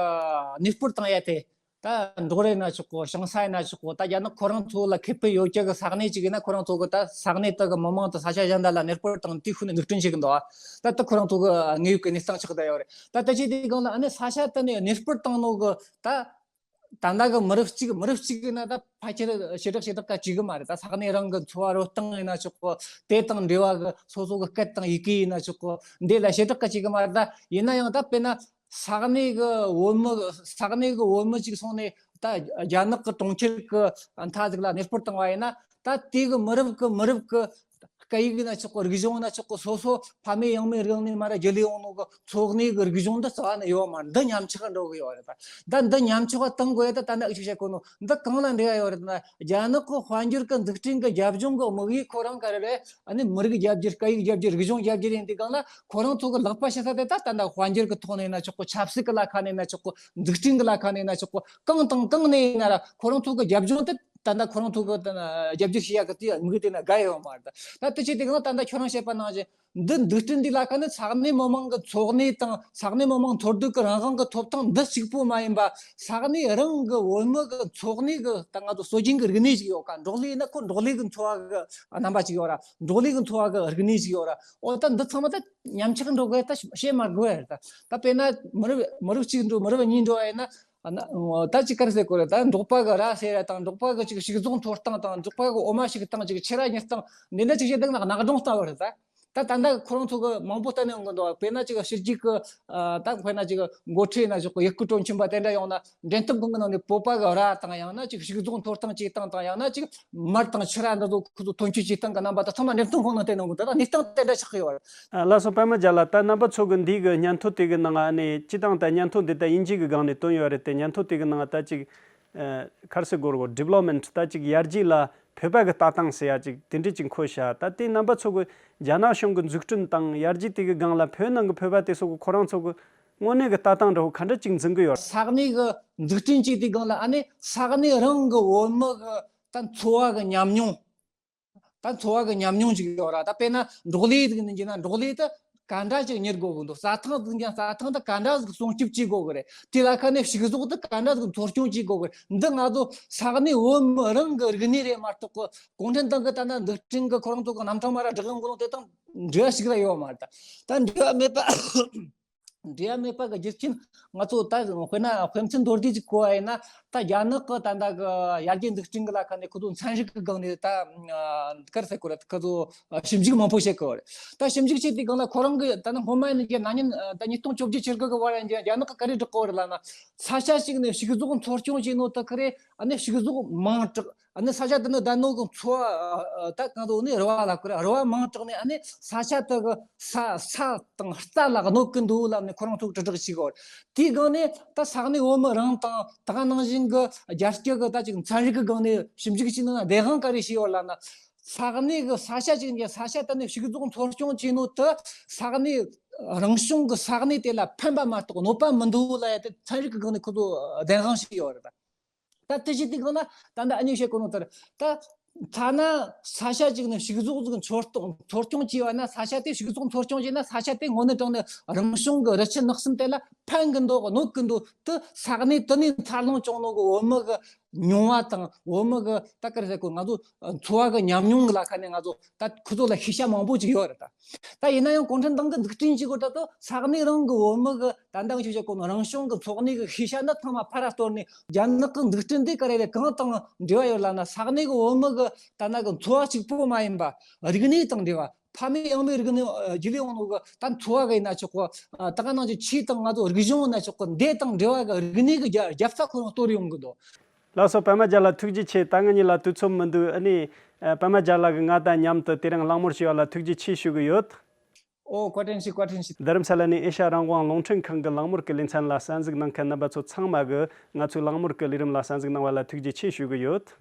གནས་སྤོར་བཏང་ཡ་དེ། ད་འབྲོག་རེ་ན་ཆོག་གོ། ཞང་ས་ཡིན་ན་ཆོག་གོ། ད་རྒྱ་ནག་ཁོ་རང་ཚོ་ལ་ཁེ་ཕན་ཡོད་རྒྱུ་གི་ས་གནས་ཅིག་ཡིན་ན། ཁོ་རང་ཚོ་གི་ད་ས་གནས་དེ་གི་མི་མང་དང་ས་ཆ་གཞན་དག་ལ་གནས་སྤོར་དང་དེའི་ཤུགས་ནས་འཛུགས་སྐྲུན་བྱེད་གི་འདུག་ཨ། ད་ད་ཁོ་རང་ཚོ་གི་དངོས་ཡོད་གི་གནས་སྟངས་ཆགས་བསྡད་ཡོད་རེད། ད་ད་ཅི་དེའི་སྒང་ལ་ཨ་ནི་ས་ཆ་དེ་ནས་གནས་སྤོར་བཏང་ནོ་གི་ད་ད་ལྟ་གི་མི་རབས་གཅིག་མི་རབས་གཅིག་ཡིན་ན་ད་ཕལ་ཆེར་ཞེ་དྲག་ཞེ་དྲག་ག་བྱེད་གི་མ་རེད། ད་ས་གནས་རང་གི་འཚོ་བ་རོལ་སྟངས་ཡིན་ན་ཆོག་གོ། དེ་དང་འབྲེལ་བ་གི་སོ་སོ་གི་སྐད་དང་ཡི་གེ་ཡིན་ན་ཆོག་གོ། འདི་ལ་ཞེ་དྲག་ག་བྱེད་གི་མ་རེད། ད་ཡིན་ན་ཡང་ད་དཔེར་ན། ས་གནས་གི་བོད་མི། ས་གནས་གི་བོད་མི་ཅིག་སོང་ནས་ད་རྒྱ་ནག་གི་གྲོང་ཁྱེར་གི་མཐའ་ཟིག་ལ་གནས་སྤོར་བཏང་བ་ཡིན་ན། ད་དེ་གི་མི་རབས་གི་མི་རབས་གི་སྐད་ཡིག་ཡིན་ན་ཆོག་གི། རིག་གཞུང་ཡིན་ན་ཆོག་གི། སོ་སོ་ཕ་མེས་ཡང་མེས་རིང་ནས་མར་རྒྱུད་ལས་ཡོང་ནོ་གི་འཚོ་གནས་གི་རིག་གཞུང་འདི་རྩ་བ་ནས་ཡོད་མ་རེད། འདི་ཉམས་ཆག་འགྲོ་གི་ཡོད་རེད། ད་ད་འདི་ཉམས་ཆག་བཏང་དགོས་ཡ། ད་ད་ནི་ཨུ་ཆུ་བཤད་གོ་ནོ་འདི་གང་ལ་འབྲེལ་བ་ཡོད་རེད་ན། རྒྱ་ནག་གི་དཔལ་འབྱོར་གི་འཛུགས་སྐྲུན་གི་རྒྱབ་ལྗོངས་གི་དམིགས་ཡུལ་ཁོ་རང་ག་རེ་རེད། ཨ་ནི་མི་རིགས་རྒྱ་སྒྱུར། སྐད་ཡིག་རྒྱ་སྒྱུར། རིག་གཞུང་རྒྱ་སྒྱུར་ཡིན་དུས་སྒང་ལ། ཁོ་རང་ཚོ་གི་ལག་པ་ཕྱི་ས་དེ་ད་ད་ལྟ་དཔལ་འབྱོར་གི་ཐོག་ནས་ཡིན་ན་ཆོག་གོ། ཆབ་སྲིད་གི་ལ་ཁ་ནས་ཡིན་ན་ཆོག་གོ། འཛུགས་སྐྲུན་གི་ལ་ཁ་ནས་ཡིན་ན་ཆོག་གོ། གང་དང་གང་ནས་ཡིན་ན་ར་ཁོ་རང་ཚོ་གི་རྒྱབ་ལྗོངས་དེ་ད་ལྟ་ཁོ་རང་ཚོ་གི་ད་རྒྱབ་སྒྱུར་བྱེད་ཡ་གི་དེ་དམིགས་དེ་ན་དགའ་ཡོད་མ་རེད། ད་དེ་བྱེད་དུས་སྒང་ལ་ད་ལྟ་ཁྱོད་རང་བཤད་པ་ནང་བཞིན་འདི་འཛུགས་སྐྲུན་འདི་ལ་ཁ་ནས་ས་གནས་མི་མང་གི་འཚོ་གནས་དང་ས་གནས་མི་མང་འཚོ་སྡོད་ཀྱི་རང་དབང་གི་ཐོབ་ཐང་འདི་གཅིག་པོ་མ་ཡིན་པ། ས་གནས་རང་གི་བོད་མི་གི་འཚོ་གནས་ཀྱི་ད་ང་ཚོ་སྲོལ་རྒྱུན་གྱི་རིག་གནས་ཤིག་ཡོད་ཀ། འབྲོག་ལས་ཡིན་ན་ཁོ་འབྲོག་ལས་ཀྱི་འཚོ་བ་གི་རྣམ་པ་ཅིག་ཡོད་ར། འབྲོག་ལས་ཀྱི་འཚོ་བ་གི་རིག་གནས་ཤིག་ཡོད་ར། འོ་ད་འདི་ཚང་མ་ད་ཉམས་ཆག་འགྲོ་དགོས། ད་བཤད་མ་དགོས་ཡ་རེད། ད་ད་དཔེར་ན་མི་རབས་མི་རབས་གཅིག་འགྲོ། མི་རབས་གཉིས་འགྲོ་བ་ཡིན་ན། ཨ་ན། ད་ཅིག་ག་རེ་ཟེར་དགོས་རེད། ད་འབྲོག་པ་གི་ར་ཟེར་ཡ་དང་། འབྲོག་པ་གི་ཅིག་ཕྱུགས་ཟོག་འཚོ་སྟངས་དང་། འབྲོག་པ་གི་འོ་མ་བཤུ་སྟངས། ཅིག་ཕྱུར་ར་ཉོ་སྟངས་འདི་འདྲ་ཅིག་བཤད་འདུག་ན་གནག་སྦྱོང་ལྟ་བུ་རེད། ད་ད་ད་ལྟ་ཁོ་རང་ཚོ་གི་མང་པོ་བལྟས་ནས་ཡོང་གི་འདུག་དཔེར་ན་ཅིག་ཕྱི་རྒྱལ་གི། ཨ། ད་དཔེར་ན་ཅིག་འགོ་ཁྲིད་ཡིན་ན་ཆོག་གི། ཡུལ་སྐོར་སྤྲོ་འཆམ་པ་དེ་འདྲ་ཡོང་ན། འགྲེམས་སྟོན་ཁང་གི་ནང་ནས་བོད་པ་གི་ར་དང་། ཡང་ན་ཅིག་ཕྱུགས་ཟོག་འཚོ་སྟངས་བྱེད་སྟངས་དང་། ཡང་ན་ཅིག་མར་དང་ཕྱུར་ར་འདི་ཚོ་ཁོ་ཚོ་ཐོན་སྐྱེད་བྱེད་སྟངས་ཀྱི་རྣམ་པ་དེ་ཚང་མ་འགྲེམས་སྟོན་ཁང་ནང་བསྟན་གནང་གི་འདུག་ད་གནས་སྟངས་དེ་འདྲ་ཆགས་ཀྱི་ཡོད་རེད། ཨ། ལགས་སོ། པད་མ་རྒྱལ་ལགས། ད་རྣམ་པ་ཚོ་གི་འདི་གི་སྙན་ཐོ་དེ་གི་ནང་ཨ་ནི་སྤྱི་བཏང་ད་སྙན་ཐོ་འདི་ད་དབྱིན་ཇི་གི་སྒང་ནས་བཏོན་ཡོད་རེད་དེ། སྙན་ཐོ་དེ་གི་ནང་ད་ཅིག་ཨ། ག་རེ་ཟེར་དགོས་རེད་གོ། ཌི་བི་ལོབ་མེན་ཊི། ད་ཅིག་ཡར་རྒྱས་ལ་བོད་པ་གི་ལྟ་སྟངས་ཟེར་ཡ་ཅིག་དེ་འདྲས་ཅིག་འཁོད་བཞག་ད་དེ་རྣམ་པ་ཚོ་གི་རྒྱ་ནག་གཞུང་གི་འཛུགས་སྐྲུན་དང་ཡར་རྒྱས་དེ་གི་སྒང་ལ་བོད་ནང་གི་བོད་པ་དེ་ཚོ་གི་ཁོ་རང་ཚོ་གི་དངོས་གནས་གི་ལྟ་སྟངས་འདྲ་བོ་ག་འདྲ་ཅིག་འཛིན་གི་ཡོད། ས་གནས་གི་འཛུགས་སྐྲུན་བྱས་དུས་སྒང་ལ་ཨ་ནི་ས་གནས་རང་གི་བོད་མི་གི་ད་འཚོ་བ་གི་ཉམས་མྱོང་། ད་འཚོ་བ་གི་ཉམས་མྱོང་ཅིག་ཡོད་ར། ད་དཔེར་ན་འབྲོག་ལས་ཟིག་ཡིན་ན། འབྲོག་ལས་ད་ག་འདྲ་ཅིག་གཉེར་དགོས་གི་འདུག་རྩྭ་ཐང་ཟིག་ཡིན་ན་རྩྭ་ཐང་ད་ག་འདྲ་ཟིག་སྲུང་སྐྱོབ་བྱེད་དགོས་གི་རེད། དེ་ལ་ཁ་ནས་ཕྱུགས་ཟོག་ད་ག་འདྲ་ཟིག་འཚོ་སྐྱོང་བྱེད་དགོས་གི་རེད། འདི་ང་ཚོ་ས་གནས་བོད་མི་རང་གི་རིག་གནས་རེད་མ་གཏོགས་གི། གུང་ཁྲན་ཏང་གི་ད་ལྟ་འཛུགས་སྐྲུན་གི་ཁོ་རང་ཚོ་གི་རྣམ་གྲངས་མ་ར་བསྒྲགས་ཡོང་གི་ནོ་དེ་དང་འབྲེལ་བ་ཞིག་ར་ཡོད་མ་རེད། ད་འབྲེལ་བ་མེད་པ། འབྲེལ་བ་མེད་པ་གི་རྒྱུ་རྐྱེན་ང་ཚོ་ད་དཔེར་ན་དཔེ་མཚོན་མདོར་བསྡུས་ཅིག་བཀོད་པ་ཡིན་ན། ད་རྒྱ་ནག་གི་ད་ལྟ་གི་ཡར་རྒྱས་འཛུགས་སྐྲུན་གི་ལ་ཁ་ནས་ཁོ་ཚོ་ཚན་རིག་གི་སྒང་ནས་ད་ག་རེ་ཟེར་དགོས་རེད། ཁོ་ཚོ་ཞིབ་འཇུག་མང་པོ་བྱེད་དགོས་རེད། ད་ཞིབ་འཇུག་བྱེད་དུས་སྒང་ལ་ཁོ་རང་གི་ད་ནི་སྔོན་མ་ཡིན་ན་རྒྱ་ནག་ཉིན་ད་ཉིས་སྟོང་བཅོ་བརྒྱད་ཕྱི་གི་གི་བར་ཡིན་རྒྱ་ནག་གི་ག་རེ་བསྒྲགས་གོ་རེད་ལབ་ན། ས་ཆ་ཞིག་ནས་ཕྱུགས་ཟོག་འཚོ་སྐྱོང་བྱས་ནོ་ད་ག་རེ། ཨ་ནི་ཕྱུགས་ཟོག་མང་དྲགས། ཨ་ནི་ས་ཆ་དེ་ནི་ད་ནོ་གི་འཚོ་བ་ད་གང་དུ་ནི་རུ་བ་ལ་ཁུར་རུ་བ་མང་དྲགས་ནས། ཨ་ནི་ས་ཆ་དེ་གི་ས་ས་དང་རྩྭ་ལ་གནོད་ཀི་འདུག་ལབ་ནས་ཁོ་རང་ཚོ་དྲིལ་བསྒྲགས་བྱེད་གོ། དེའི་སྒང་ནས་ད་ས་གནས་བོད་མི་རང་དང་ད་ག་ནང་བཞིན་གི་རྒྱ་སྐྱེད་གི་ད་ཅིག་ཚན་རིག་གི་སྒང་ནས་ཞིབ་འཇུག་བྱས་ནས་ན་བདེན་དཔང་ག་རེ་བྱས་ཡོད་ལབ་ན། ས་གནས་གི་ས་ཆ་ཅིག་གི་ས་ཆ་དེ་ནས་ཕྱུགས་ཟོག་འཚོ་སྐྱོང་བྱས་ནོ་དེ་ས་གནས་རང་བྱུང་གི་ས་གནས་དེ་ལ་ཕན་པ་མ་གཏོགས་གནོད་པ་མི་འདུག་ལབ་ཡ་དེ་ཚན་རིག་གི་སྒང་ནས་ཁོ་ཚོ་བདེན་དཔང་བྱས་ཡོད་རེད། ད་དེ་བཞིན་དུ་གང་ན་ད་ལྟ་ཨ་ནི་བཤད་གོ་ནོ་ལྟར། ད་ཐ་ན་ས་ཆ་གཅིག་ནས་ཕྱུགས་ཟོག་ཟིག་འཚོ་སྟངས་འཚོ་སྐྱོང་བྱས་པ་ན། ས་ཆ་དེ་ཕྱུགས་ཟོག་འཚོ་སྐྱོང་བྱས་ན་ས་ཆ་དེ་དངོས་གནས་དྲང་གནས་རང་བྱུང་གི་རི་ཆུ་ནགས་གསུམ་དེ་ལ་ཕན་གི་འདུག་གནོད་གི་འདུག་དེ་ས་གནས་དེ་ནས་འཚར་ལོངས་བྱུང་ནོ་གི་བོད་མི་གི་ མྱོང་བ་དང་བོད་མི་གི་ད་ག་རེ་ཟེར་དགོས། ང་ཚོ་འཚོ་བ་གི་ཉམས་མྱོང་གི་ལ་ཁ་ནས་ང་ཚོ་ད་ཁོ་ཚོ་ལ་ཤེས་བྱ་མང་པོ་ཅིག་ཡོད་རེད་ད། ད་ཡིན་ན་ཡང་གུང་ཁྲན་ཏང་གི་འཛུགས་སྐྲུན་བྱེད་དགོས་ད་དུ་ས་གནས་རང་གི་བོད་མི་གི་ད་ལྟ་ང་ཚོས་བཤད་གོ་ནོ་རང་བྱུང་གི་འཚོ་གནས་གི་ཤེས་བྱ་འདི་ཚང་མ་ཕར་ར་གཏོར་ནས་རྒྱ་ནག་གི་འཛུགས་སྐྲུན་འདི་ག་རེ་རེད། གང་དང་འབྲེལ་བ་ཡོད་ལབ་ན། ས་གནས་གི་བོད་མི་གི་ད་ལྟ་གི་འཚོ་བ་གཅིག་པོ་མ་ཡིན་པ་རིག་གནས་དང་འབྲེལ་བ། ཕ་མེས་ཡང་མེས་རིག་གནས་ཨ་རྒྱུད་ལས་ཡོང་ནོ་གི་ད་འཚོ་བ་གི་ཡིན་ན་ཆོག་གི། ཨ་ད་ག་ནང་བཞིན་ཆོས་དང་ང་ཚོ་རིག་གཞུང་ཡིན་ན་ཆོག་གི། འདི་དང་འབྲེལ་བ་གི་རིག་གནས་གི་རྒྱ་རྒྱབ་རྩ་ཁོ་རང་གཏོར་ཡོང་གི་འདུག། ལགས་སོ། པད་མ་རྒྱལ་ལགས་ཐུགས་རྗེ་ཆེ། ད་ང་གཉིས་ལ་དུས་ཚོད་མི་འདུག། ཨ་ནི་ཨ་པད་མ་རྒྱལ་ལགས་ཀྱིས་ང་དང་མཉམ་དུ་དེ་རིང་གླེང་མོལ་བྱས་པ་ལ་ཐུགས་རྗེ་ཆེ་ཞུ་གི་ཡོད། ཨོ་བཀའ་དྲིན་ཆེ། བཀའ་དྲིན་ཆེ། རྡ་རམ་ས་ལ་ནས་ཨེ་ཤ་ཡ་རང་དབང་རླུང་འཕྲིན་ཁང་གི་གླེང་མོལ་གྱི་ལེ་ཚན་ལ་གསན་གཟིགས་གནང་མཁན་རྣམ་པ་ཚོ་ཚང་མ་གིས་ང་ཚོའི་གླེང་མོལ་གྱི་ལས་རིམ་ལ་གསན་གཟིགས་གནང་བ་ལ་ཐུགས་རྗེ་ཆེ་ཞུ་གི་ཡོད།